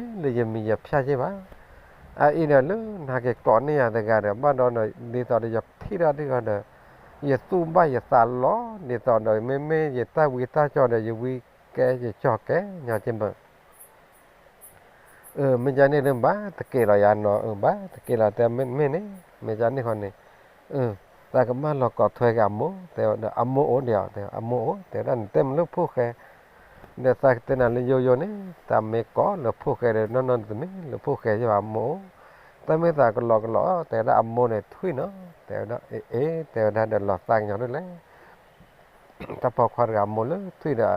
ကၠီၤက့ၢ်ဘၣ်, တမ့ၢ်လၢယမံၤယဖၠၣ်က့ၢ်ဘၣ်. အအံၤဒီးလၢနဟးက့ၤကိးန့ၢ်ယၤတဂၤဒီး ဘၣ်ဒီး ဒ်သိးဒီးယထံၣ်တၢ်ဒ်ဃီဒီး ယသူၣ်ဘၣ်ယသးလီၤ, ဒ်သိးဒီး မ့မ့ၢ်ယတၢ်ဝံတၢ်ကၠီၤဒီး ယဝံကဲယကၠီၤကဲ ညီက့ၢ်ဘၣ်. အၢ မ့ၢ်ကန့ၣ်ဒုးဘၣ်တက့ၢ်လီၤယၤနီၢ်, အၢ ဘၣ်တက့ၢ်လီၤ တဲမ့ၢ်န့ၣ်, မ့ၢ်ကန့ၣ်ဃီန့ၣ်, အၢ သးကမၢလီၤကိးထွဲက့ၤအမိၢ် တဲဝဲဒီး အမိၢ်အိၣ်ဒံးအီၤ တဲ အမိၢ်အိၣ် တဲဝဲဒၣ် နတဲမ့ၢ်လၢဖိၣ်ဃဲ ဒီးသးကတဲနၤလၢယိယိန့ၣ် သးမ့ၢ်ကိးလၢဖိၣ်ဃဲဒီး နီၢ်နီၢ်တမ့ၢ်လၢဖိၣ်ဃဲယဘၣ် အမိၢ်အိၣ်, တၢ်မ့ၢ်သးကလီကလီ တဲဝဲဒၣ် အမိၢ်န့ၣ်ထွံၣ်နီၤ တဲဝဲဒၣ် အ့ အ့ တဲဝဲဒၣ်ဒီး လီၤသးကညီၤဒ်လဲၣ် တၢ်ပိာ်ခွါတဂၤအမိၢ်လၢထွံၣ်ဒီး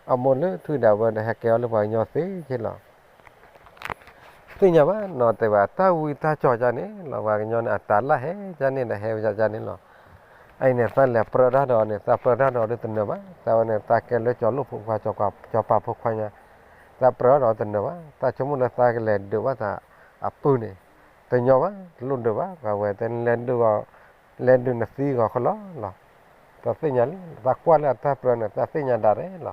အမိၢ်လၢထွံၣ်ဒီး အဝဲဒီးဟဲကဲအီၤလၢပှၤကညီသ့က့ၢ်လီၤ. သ့ၣ်ညါဘၣ်နီၢ်တဲဝဲ တၢ်ဝံတၢ်ကၠီၤကန့ၣ်လီၤ ပှၤကညီန့ၣ် အတၢ်လၢဟဲကန့ၣ်ဒီး ဟဲဝဲကန့ၣ်လီၤ. အအံၤန့ၣ် သးလဲၤပြၢတၢ်ဒီးအီၤန့ၣ် သးပြၢတၢ်ဒီးအီၤဒုးတနၢၤဘၣ်, သးဝဲန့ၣ် သးကဲလၢကၠီၤလိၣ်ဖိခွါ ကၠီၤပၤဖိခွါညါ, သးပြၢတၢ်ဒီးအီၤတနၢၤဘၣ်, သးဆိကမိၣ်လၢသးကလဲၤဒုးဘၣ်သးအပုၢ်န့ၣ် တညီဘၣ် တလိၣ်ဒုးဘၣ်, ပှၤဝဲတဲ လဲၤဒုးဂီၤ လဲၤဒုးနသံဂီၤဃီလီၤလီၤ. သးသ့ၣ်ညါလံ သးကွၢ်လၢအတၢ်ပြၢန့ၣ် သးသ့ၣ်ညါဒၣ်ရဲၣ်လီၤ.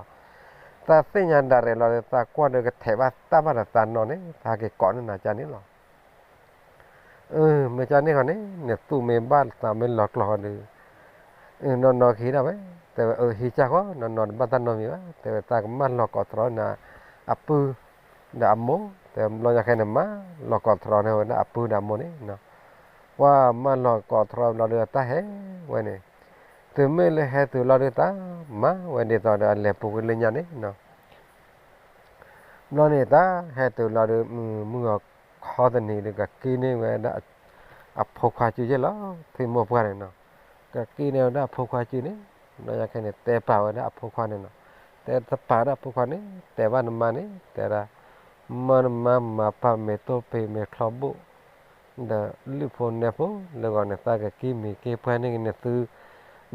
သးသ့ၣ်ညါဒၣ်ရဲၣ်လီၤဒီး သးကွၢ်ဒီးကထဲးဘၣ်တၢ်ဘၣ်ဒီးသးနီၢ်န့ၣ် သးဟးက့ၤကိးန့ၢ်နၤကန့ၣ်လီၤ. အၢ မ့ၢ်ကန့ၣ်ဃီန့ၣ် နသူၣ်မ့ၢ်ဘၣ်သးမ့ၢ်လီၤကျီၤဃီဒီး နီၢ်နီၢ်ကဟံးဒၣ်ဝဲ, တဲဝဲ အၢ ဟံးကၢ်ဃီ နီၢ်နီၢ်တဘၣ်တၢ်နီတမံၤဘၣ်, တဲဝဲ သးကမၢလီၤကိးတရီနၤ အပုၢ်ဒီးအမိၢ်, တဲဘျီညါခဲန့ၣ် မၢလီၤကိးတရီန့ၢ်ဝဲဒၣ်အပုၢ်ဒီးအမိၢ်န့ၣ် ပှၤမၢလီၤကိးတရီဘျီဒီး တၢ်ဟဲဝဲန့ၣ်, တုၤမ့ၢ်လၢဟဲတုၤလီၤဒီး တၢ်မၤဝဲဒ်သိးဒီးအလဲၤပူၤကွံာ်လၢညါန့ၣ် ဘျီန့ၣ် တၢ်ဟဲတုၤလီၤဒီး မုၢ်ဂီၤခီတနံၤဒီး ကက့ၤန့ၢ်ဝဲဒၣ် အဖိခွါစုက့ၢ်လီၤ, ဖံမိၢ်ပှၢ်န့ၣ်နီၤ, ကက့ၤန့ၢ်ဝဲဒၣ်အဖိခွါစုန့ၣ်, ဘျီညါခဲန့ၣ် တဲပာ်ဝဲဒၣ်အဖိခွါန့ၣ်နီၤ, တဲတပာ်ဒၣ်ဖိခွါန့ၣ် တဲဘၣ်နမါန့ၣ် တဲဒၣ်, မၢနမါမၤပာ်မ့ၢ်တိၢ်ပ့ၤမ့ၢ်ချီဘိၣ် ဒီးလုၢ်ဖိနဲဖိလၢဂီၢ်န့ၣ် သးကကံမံၤက့ၤပှၢ်န့ၢ်က့ၤနသု,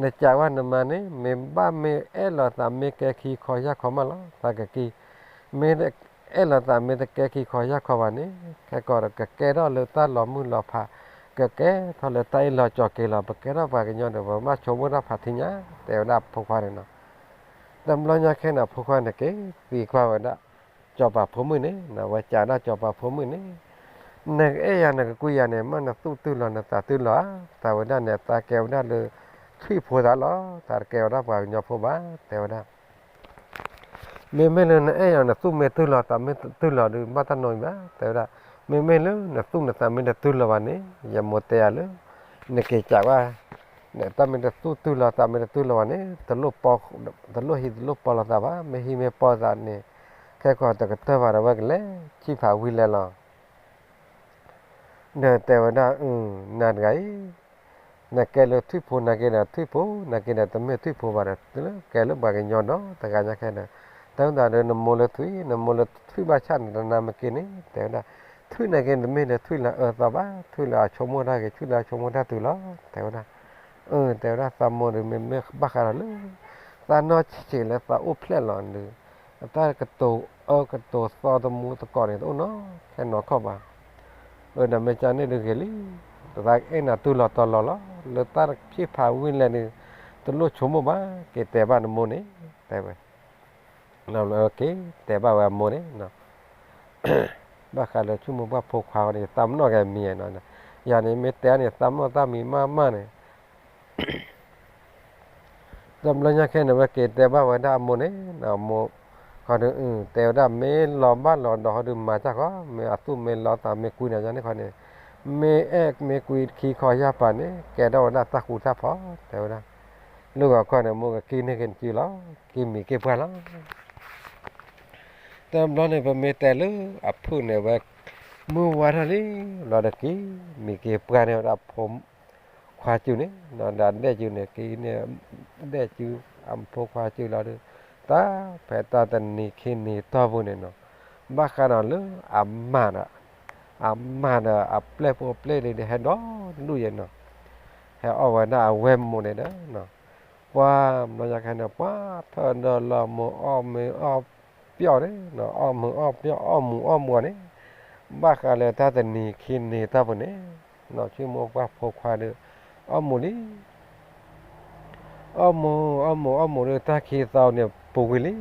နကးဝဲနမါန့ၣ် မ့ၢ်ဘၣ်မ့ၢ်အဲၣ်လီၤသးမ့ၢ်ကဲခံခီယၢ်ခီမးလီၤ သးကကံ, မ့ၢ်အဲၣ်လီၤသး မ့ၢ်တကဲခံခီယၢ်ခီဘၣ်န့ၣ် ခဲကီးဒီး ကကဲထီၣ်လၢတၢ်လီၤမုၢ်လီၤဖး, ကကဲထီၣ်လၢတၢ်အ့ၣ်လီၤကၠီၤက့ၤလီၤ, ပကဲထီၣ်ပှၤကညီဒီး ပဘၣ်ဆိကမိၣ်တၢ်ဖးထံညါ, တဲဝဲဒၣ်ဖိခွါန့ၣ်နီၤ. တဘျီညါခဲန့ၣ် ဖိခွါန့ၣ်က့ၤသံကွၢ်ဝဲဒၣ် စီၤပၤဖိမုၣ်န့ၣ်, အဝဲကးဒၣ်စီၤပၤဖိမုၣ်န့ၣ်, နကအဲၣ်ယၤနကကွံယၤန့ၣ် မ့ၢ်နသူၣ်တုၢ်လီၤနသးတုၢ်လီၤဧါ, သးဝဲဒၣ်န့ၣ် သးကဲဝဲဒၣ်လၢ ထွံၣ်ဖိသးလီၤ, သးတကဲဝဲဒၣ်ပှၤကညီဖိဘၣ်, တဲဝဲဒၣ် မ့မ့ၢ်လၢနအဲၣ်ယၤနသူၣ်မ့ၢ်တုၢ်လီၤသးမ့ၢ်တုၢ်လီၤဒီး ဘၣ်တၢ်နီတမံၤဘၣ်, တဲဝဲဒၣ်, မ့မ့ၢ်လၢနသူၣ်နသးမ့ၢ်တတုၢ်လီၤဘၣ်န့ၣ် ယမိၢ်တဲယၤလၢ နက့ၤကးဘၣ်, တၢ်မ့ၢ်တသူၣ်တုၢ်လီၤသးမ့ၢ်တတုၢ်လီၤဘၣ်န့ၣ် တလိၣ်ဟံးတလိၣ်ပီလိာ်သးဘၣ်, မ့ၢ်ဟံးမ့ၢ်ပီသးန့ၣ် ခဲကီးတကတၢၢ်ဘၣ်ဒီး အဝဲကလဲၤဆံၣ်ဖးဝံၤလဲၤလီၤ ဒီးတဲဝဲဒၣ်, နၤတဂၤအံၤ, နကဲလၢထွံၣ်ဖိနာ်က့ဒီးထွံၣ်ဖိ, နာ်က့ဒီးတမ့ၢ်ထွံၣ်ဖိဘၣ်ဒီး ကဲလၢပှၤကညီဒီးတဂၤညါခဲဒီး, တၢ်မ့ၢ်သးဒီးနမိၢ်လၢထွံၣ်, နမိၢ်လၢထွံၣ်ဘၣ်ဆၣ်န့ၣ် တနာ်မ့ၢ်က့ၤန့ၣ် တဲဝဲဒၣ်, ထွံၣ်နာ်က့တမ့ၢ်လၢထွံၣ်လၢအအၢသီဘၣ်, ထွံၣ်လၢအဆိကမိၣ်တၢ်ဂ့ၤ, ထွံၣ်လၢအဆိကမိၣ်တၢ်တုၤလီၤ, တဲဝဲဒၣ်, အၢ တဲဝဲဒၣ်, သးမိၢ်ဒီးမ့မ့ၢ်ဘၣ်ဃးဒီးလၢ သးနီၢ်ဆံးဆံးလၢသးအိၣ်ဖျဲၣ်လီၤဒီး အတၢ်ကတိၤအၢကတိၤသီသမူသကိးန့ၣ် တအိၣ်နီတခါနီတခီဘၣ်, အၢ ဒီးမ့ၢ်ကန့ၣ်ဒုးဂ့ၤလံ, သးအဲၣ်နၤတုၤလီၤတီၤလီၤလီၤ, လၢတၢ်တဖံးဖးဝံၤလဲၣ်န့ၣ် တလိၣ်ဆိကမိၣ်ဘၣ်, က့ၤတဲဘၣ်နမိၢ်န့ၣ် တဲဝဲ, က့ၤတဲဘၣ်ဝဲအမိၢ်န့ၣ် ဘၣ်ဃးလၢဆိကမိၣ်ပှၢ်ဖိခွါအံၤန့ၣ် သးမနီၣ်က့ၤမံၤနီၤ, ယၤန့ၣ်မ့ၢ်တဲန့ၣ် သးမနီၣ်တၢ်မံၤမးမးန့ၣ် တဘျီညါခဲန့ၣ် ဝဲက့ၤတဲဘၣ်ဝဲဒၣ်အမိၢ်န့ၣ်, အမိၢ်ခီဒုး တဲဝဲဒၣ် မ့ၢ်လီၤဘၣ်လီၤဒီးဟီဒုးမၤတၢ်ဃီ, မ့ၢ်အသူၣ်မ့ၢ်လီၤသးမ့ၢ်ကွံန့ၣ် ယၤန့ၣ်ခီန့ၣ်, မ့ၢ်အဲၣ်မ့ၢ်ကွံခံခီယၢ်ပၤန့ၣ် ကဲထီၣ်ဝဲဒၣ်တၢ်ဃူတၢ်ဖိး တဲဝဲဒၣ်, လၢဂီၤခီန့ၣ် မိၢ်ကကံန့ၢ်က့ၤနစုလီၤ, ကံမံၤက့ၤပှၢ်လီၤ တဘျီန့ၣ် ပမ့ၢ်တဲလၢအဖုၣ်န့ၣ်ဝဲ, မုၢ်ဝါထီၣ်လံ, ဘျီဒီးကံမံၤက့ၤပှၢ်န့ၣ်ဝဲဒၣ်အဖိခွါစုန့ၣ်, ဒီးဒဲၣ်စုန့ၣ် ကံန့ၣ်, ဒဲၣ်စု အဖိခွါစုလီၤဒီး, တၢ်ဖဲတၢ်တနံၤခံနံၤတီၢ်ပူၤန့ၣ်နီၤ, ဘၣ်ဃးဒီးလၢအမါဒီး, အမါဒီးအပျဲၢ်ဖိပျဲၢ်လံၤဒီးဟဲဒီဒူၣ်ယဲနီၤ, ဟဲအီၣ်ဝဲဒၣ်အဝဲၢ်မိၢ်န့ၣ်ဒီး ပှၤဘျီညါခဲန့ၣ် ပှၤထၢၣ်ဒီးလီၤမိၢ်အီၣ်မ့ၤအီၣ်ပျီၣ်န့ၣ်, အီၣ်မ့ၤအီၣ်ပျီၣ်အီၣ်မူးအီၣ်မူးန့ၣ်, ဘၣ်ဃးလၢတၢ်တနံၤခံနံၤတီၢ်ပူၤန့ၣ်, နီၢ်ဆံမိၢ်ပှၢ်ဖိခွါဒီး, အီၣ်မူးလံ, အီၣ်မူးအီၣ်မူးအီၣ်မူးဒီး တၢ်ခံသီန့ၣ်ပူၤကွံာ်လံ,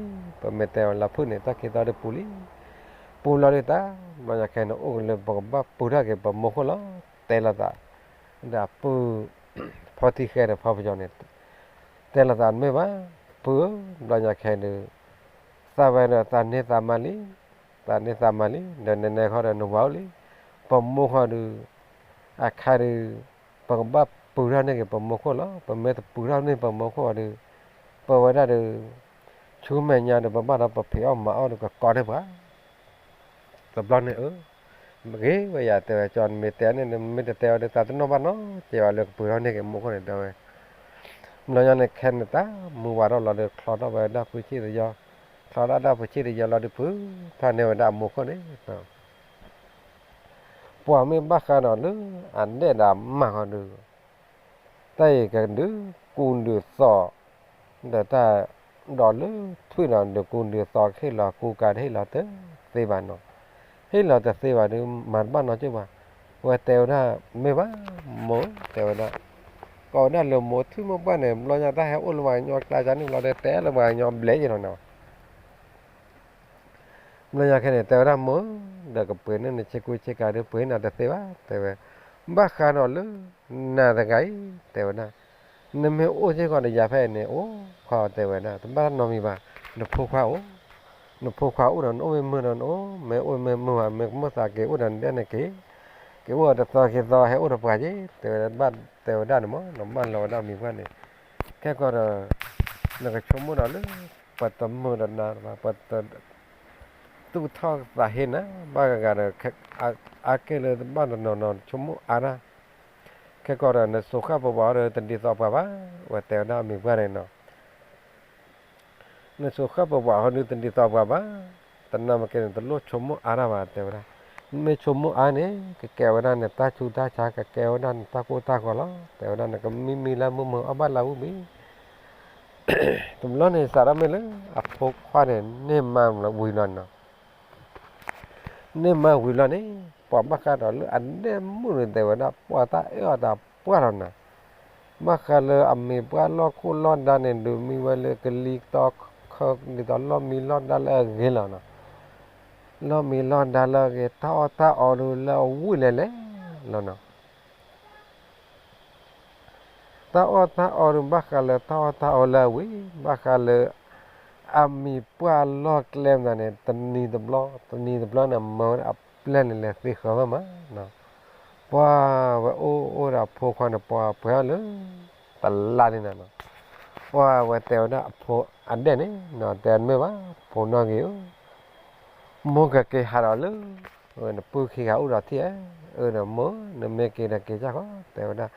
ပမ့ၢ်တဲအီၤလၢဖုၣ်န့ၣ် တၢ်ခံသီဒီးပူၤလံ, ပူၤလီၤဒီးတၢ်, ဘျီညါခဲန့ၣ် အိၣ်ကလၢပကဘၣ်ပူၤထီၣ်က့ၤပမိၢ်ခိၣ်လီၤ, တဲလိာ်သး ဒီးအပုၢ်, ဖီထံဃဲဒီးဖီပယီၤန့ၣ်, တဲလိာ်သးမ့ၢ်ဘၣ်, ပုၢ်ဧၢ, ဘျီညါခဲဒုး, သးဝဲဒီးသးန့ၢ်သးမါလံ, သးန့ၢ်သးမါလံ, ဒီးနဲနဲခီဒီးနဝၤအိၣ်လံ, ပမိၢ်ခီဒုး, အခါဒုး, ပကဘၣ်ပူၤထီၣ်န့ၢ်က့ၤပမိၢ်ခိၣ်လီၤ, ပမ့ၢ်တပူၤထီၣ်န့ၢ်ပမိၢ်ခိၣ်ဒီး, ပဝဲဒၣ်ဒီး, ဆူမဲာ်ညါဒီး ပဘၣ်ဒီးပဖံးအီၣ်မၤအီၣ်ဒီးကကီန့ၢ်ပှၤ တဘျီန့ၣ်ဧၢ, ဂ့ၤဝဲယၤတဲဝဲ ကၠီနမ့ၢ်တဲန့ၣ် နမ့ၢ်တတဲဝဲဒီး သးတနီၣ်ဘၣ်နီတစဲးဘၣ်လၢကပူၤထီၣ်န့ၢ်က့ၤမိၢ်ခိၣ်န့ၣ် တဲဝဲ, ဘျီညါန့ၣ်ခဲန့ၣ် တၢ်မုၢ်ဝါထီၣ်လီၤဒီး ချီထီၣ်ဝဲဒၣ်ဖုဆံၣ်တယီ, ချီထီၣ်ဒၣ်ဖုဆံၣ်တယီလီၤဒီး ဖုထီၣ်န့ၢ်ဝဲဒၣ်အမိၢ်ခိၣ်န့ၣ် ပှၤမ့ၢ်ဘၣ်ဃးဒီးလၢအဒဲၣ်ဒီးအမါဃီဒီး, တၢ်အံၤကဒုးကူဒုးသိး, ဒီးတၢ်, ဒီးလၢထွံၣ်ဒီးဒုးကူဒုးသိး ဟ့ၣ်လီၤကူကၤတဟ့ၣ်လီၤတသ့ဘၣ်နီၤ, ဟ့ၣ်လီၤတသ့ဘၣ်ဒီး မၤတဘၣ်နီတစဲးဘၣ်, ဝဲတဲဝဲဒၣ် မ့ၢ်ဘၣ်, မိၢ်, တဲဝဲဒၣ်, ကိးဝဲဒၣ်လၢမိၢ်ထွံၣ်မိၢ်ပှၢ်န့ၣ် ဘျီညါတၢ်ဟဲအိၣ်လၢပှၤကညီကျါန့ၣ်ဘျီဒီး တဲလၢပှၤကညီဘျဲၣ်ယဲနီၤ ဘျီညါခဲန့ၣ် တဲဝဲဒၣ်မိၢ်, ဒီးကပှ့ၤန့ၢ်နဆ့ကူဆ့ကၤဒီးပှ့ၤနၤတသ့ဘၣ် တဲဝဲ, ဘၣ်ဃးဒီးလၢ, နၤတဂၤအံၤ တဲဝဲဒၣ်, နမ့ၢ်အိၣ်စ့ၢ်ကီးဒီးယၤဖဲအံၤန့ၣ် အိၣ်ခီတဲဝဲဒၣ် တဘၣ်နီတမံၤဘၣ်, နဖိခွါအိၣ်, နဖိခွါအိၣ်ဒီးနအိၣ်မ့ၢ်မုာ်ဒီးနအိၣ်, မ့ၢ်အိၣ်မ့ၢ်မုာ်ဘၣ် မ့ၢ်ကမိၣ်သးက့ၤအိၣ်ဒီးနဒဲန့ၣ်က့ၤ, က့ၤအိၣ်တသီခံသီဟဲအိၣ်ဒီးပှၤက့ၤ တဲဝဲဒၣ် ဘၣ်တဲဝဲဒၣ်န့ၣ်မ့ၢ် နဘၣ်လီၤဝဲဒၣ်မံၤပှၢ်န့ၣ်, ခဲကီးဒီး, နကဆိကမိၣ်ဒီးလၢ, ပတမုာ်ဒီးနၤဘၣ် ပတ သူၣ်ထီၣ်သးဟ့နၤ, ဘၣ်ဂၤဂၤဒီး, အါကဲၣ်လၢတဘၣ်တနီၤနီၤဆိကမိၣ်အါတၢ်, ခဲကီးဒီးနစိၤဃၣ်ပဝးဒီးတဒ်သိးပှၤဘၣ်, ဝဲတဲဝဲဒၣ်မံၤပှၢ်န့ၣ်နီၤ, နဆိးဃၣ်ပဝးဟီဒုးတဒ်သိးပှၤဘၣ်, တနာ်မ့ၢ်ကဲန့ၣ် တလိၣ်ဆိကမိၣ်အါတၢ်ဘၣ် တဲဝဲဒၣ်. မ့ၢ်ဆိကမိၣ်အါန့ၣ် ကကဲဝဲဒၣ်နတၢ်ဆူးတၢ်ဆါ ကကဲဝဲဒၣ်နတၢ်ကိၢ်တၢ်ဂီၤလီၤ တဲဝဲဒၣ်. နကမံမံလၢမုၢ်မုၢ်အီၣ်ဘၣ်လၢဝံၣ်ဘံၣ် တဘျီန့ၣ် စးထီၣ်မ့ၢ်လၢအဖိခွါန့ၣ် န့ၢ်မါဝံၤလီၤနီၤ. န့ၢ်မါဝံၤလီၤန့ၣ် ပှၤဘၣ်ဃးဒီးလၢအဒဲမုၣ်န့ၣ် တဲဝဲဒၣ် ပှၤတၢ်အၢၣ်အီၤတၢ်ပှၢ်လီၤနီၤ. ဘၣ်ဃးလၢအမံၤပှၢ်လီၢ်ခိၣ်လီၢ်ဒါန့ၣ် ဒုးမံဝဲလၢကလံၤတီခၢ ဒ်သိးလီၢ်မံလီၢ်ဒါလၢအဂ့ၤလီၤနီၤ. လီၢ်မံလီၢ်ဒါလၢအဂ့ၤ တၢ်အီၣ်တၢ်အီဒုးလၢအဝံၣ်လဲၤလဲၤလီၤနီၤ. တၢ်အီၣ်တၢ်အီဒုး ဘၣ်ဃးလၢတၢ်အီၣ်တၢ်အီလၢအဝံၣ် ဘၣ်ဃးလၢ အမံၤပှၢ်လီၢ်ကျဲမနုၤန့ၣ် တနံၤတဘျီ တနံၤတဘျီန့ၣ် မၢဝဲဒၣ်အပျဲၢ်န့ၣ် လဲၤသ့ဃၢၤဝဲမးနီၤ. ပှၤဝဲအိၣ်အိၣ်ဒီးအဖိခွါန့ၣ် ပှၤပှဲၤအီၤလၢ တလါန့ၣ်နီၤ. ပှၤဝဲတဲဝဲဒၣ်အဖိအဒဲၣ်န့ၣ်နီၤ တဲမ့ၢ်ဘၣ် ဖိနီၣ်ဂ့ၤဧၢ မိၢ်ကက့ၤဟးဒီးလၢ နပုၢ်ခံဂၤအိၣ်ဒီးထံၣ်ဧါ. အၢ ဒီးမိၢ် နမ့ၢ်က့ၤဒီးက့ၤကၢ်ဃီ တဲဝဲဒၣ်.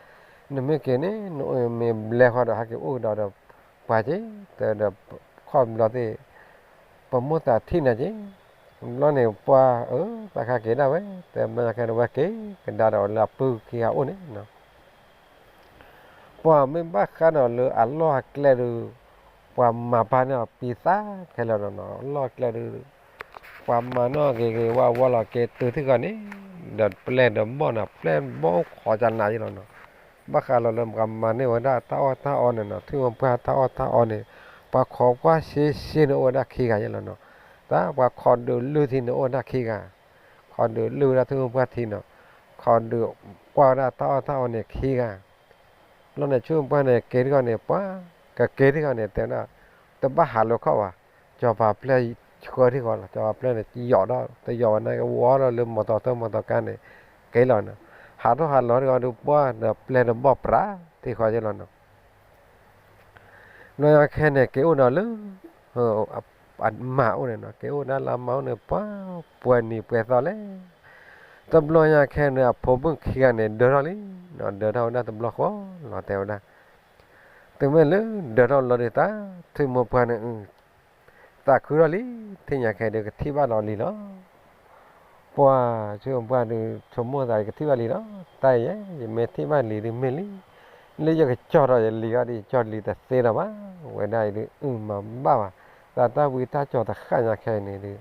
နမ့ၢ်က့ၤန့ၣ် နအိၣ်မ့ၢ်ဘျဲဃီဒီး ဟဲက့ၤအိၣ်ကဒီးဒီးပှၤက့ၤ တဲဒီး ခီၣ်ဘျီသ့ၣ် ပမိၢ်သးထံၣ်နၤက့ၤ. ဘျီန့ၣ်ပှၤအၢ သးခါက့ၤဒၣ်ဝဲ တဲဘျီညါခဲန့ၣ် ဝဲက့ၤကဒါဒီးလၢအပုၢ်ခံဂၤအိၣ်န့ၣ်နီၤ. ပှၤမ့ၢ်ဘၣ်ဃးဒီးလၢအလီၢ်အကျဲဒုး ပှၤမၤပာ်န့ၢ်အီၤပံသးခဲလၢာ်လီၤနီၤ. လီၢ်ကျဲဒုး ပှၤမၤနီၣ်ဂ့ၤဂ့ၤဝါဝါလီၤ က့ၤတုၤထံၣ်ဃီန့ၣ် ဒီးပျဲၢ်ဒီးဘီၣ်နီၤ ပျဲၢ်ဘီၣ်အိၣ်ခိးကနးယဲလီၤနီၤ. ဘၣ်ဃးလီၤလၢပှၤမၤန့ၢ်ဝဲဒၣ်တၢ်အီၣ်တၢ်အီန့ၣ်နီၤ ထွံၣ်မိၢ်ပှၢ်တၢ်အီၣ်တၢ်အီန့ၣ် ပှၤခိးကွၢ်ရှဲရှဲန့ၣ်အိၣ်ဝဲဒၣ်ခံဂၤယဲလီၤနီၤ. တၢ်ပှၤခိးဒုးလုၢ်ထံန့ၣ်အိၣ်ဝဲဒၣ်ခံဂၤ ခိးဒုးလုၢ်ဝဲဒၣ်ထွံၣ်မိၢ်ပှၢ်ထံနီၤ ခိးဒုးကွၢ်ဝဲဒၣ်တၢ်အီၣ်တၢ်အီန့ၣ်ခံဂၤ. ဘျီန့ၣ် ထွံၣ်မိၢ်ပှၢ်န့ၣ် က့ၤထံၣ်ဃီန့ၣ် ပှၤကက့ၤထံၣ်ဃီန့ၣ် တဲဝဲဒၣ် တဘၣ်ဟးလိာ်ခီၣ်ဘၣ်. စီၤပၤပျဲၢ်ဆှၢထံၣ်ဃီလီၤ စီၤပၤပျဲၢ်န့ၣ် ယိးဒီး တယိးဝဲန့ၣ် ကဝီၤဒီးလၢမီတီထၢမီတီကါန့ၣ် က့ၤလီၤနီၤ. ဟးထီၣ်ဟးလီၤထံၣ်ဃီဒုး ပှၤဒီးပျဲၢ်ဒီးဘီၣ်ပြးထံၣ်ဃီယဲလီၤနီၤ. ဘျီညါခဲန့ၣ် က့ၤအိၣ်ဒီးလၢ အမါအိၣ်န့ၣ်နီၤ က့ၤအိၣ်ဒၣ်လၢအမါအိၣ်န့ၣ် ပှၤပှဲၤနံၤပှဲၤသီလဲၣ်. တဘျီညါခဲန့ၣ် အဖိမုၣ်ခံဂၤန့ၣ် ဒၢထီၣ်လံနီၤ ဒၢထီၣ်ဝဲဒၣ်တဘျီဃီလီၤ တဲဝဲဒၣ်. တုၤမ့ၢ်လၢဒၢထီၣ်လီၤဒုး တၢ်ထွံၣ်မိၢ်ပှၢ်န့ၣ် သးခုထီၣ်လံ ထံၣ်ညါခဲဒုး ကထံၣ်ဘၣ်လီၤလံလီၤ. ပှၤထွံၣ်မိၢ်ပှၢ်ဒုး ဆိကမိၣ်သး ယကထံၣ်ဘၣ်လံလီၤ တၢ်ယဲ ယမ့ၢ်ထံၣ်ဘၣ်လံဒုးမ့ၢ်လံ လၢယကကၠီၣ်ထီၣ်ယလံၤအီၤဒီး ယကၠီၣ်လံၤတသ့လၢၤဘၣ်. ဝဲဒၣ်အံၤဒုး အုၣ်မၤဘၣ်ဘၣ် သးတၢ်ဝံတၢ်ကၠီၤတဃၣ်ညါခဲအံၤန့ၣ်ဒုး